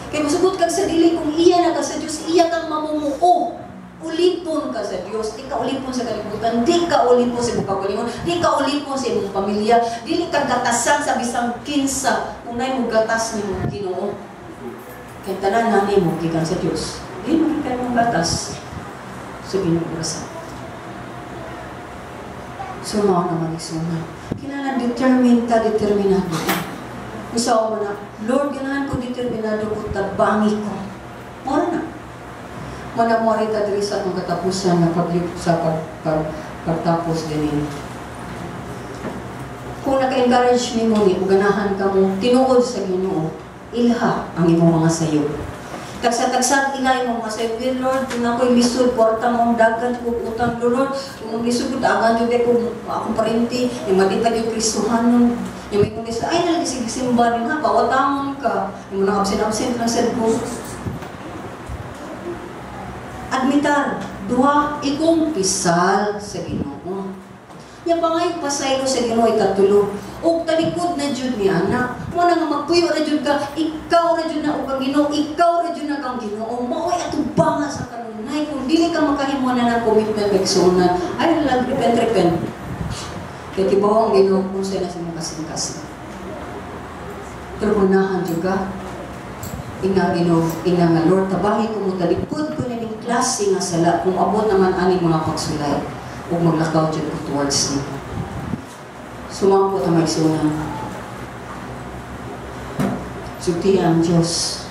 Kay musugot kag sa dili kung iya na ka sa Dios, iya kang mamumuo. Ulipon ka sa Dios, di ka ulipon sa kalibutan, di ka ulipon sa imong kagalingon, di ka ulipon sa imong pamilya, dili ka gatasan sa bisang kinsa kung nay mo gatas nimo Ginoo. Kay tanan nani mo gikan sa Dios. Di mo gikan mong gatas sa Ginoo sa. So mao naman igsuman. Kinahanglan determined ka, determinado ka. Usaw mo na, "Lord, ganahan ko, determinado ko, tabangi ko." Mao na. Mana mo ta diri sa atong katapusan nga pag sa pag, pag, pagtapos din. Kung naka-encourage nimo ni ug ganahan ka mo tinuod sa Ginoo, ilha ang imong mga sayo. Tagsa-tagsa ila imong mga sayo. "Well, Lord, kung ako'y lisod, kwarta mo, dagan ko utang, Lord. Kung lisod ko, dagan jud ko akong parinti, yung madi pa jud Kristohanon." Yung may kung ay, nalagi sige simba din ha, pawatangon ka. Yung mga absent-absent lang sad ko. Admitar, duha, ikumpisal sa Ginoo. Nya pangayong pasaylo sa Ginoo, ikatulo. Og talikod na jud ni anak. Mo na nga magpuyo na jud ka, ikaw ra jud na og ang Ginoo, ikaw ra jud na kang Ginoo. Mao'y atubanga sa kanunay kung dili ka makahimo na ng commitment igsuonan. Ay lang repent, repent. Kay tibaw ang Ginoo kung sa na sa imong kasing-kasing. Pero kung nahan jud ka, inga Ginoo, inga nga, "Lord, tabangi ko mo talikod ko ning klase nga sala kung abot naman aning mga pagsulay ug maglakaw jud ko towards nimo." Sumampo ta, mga igsuonan. Sultian ang Diyos.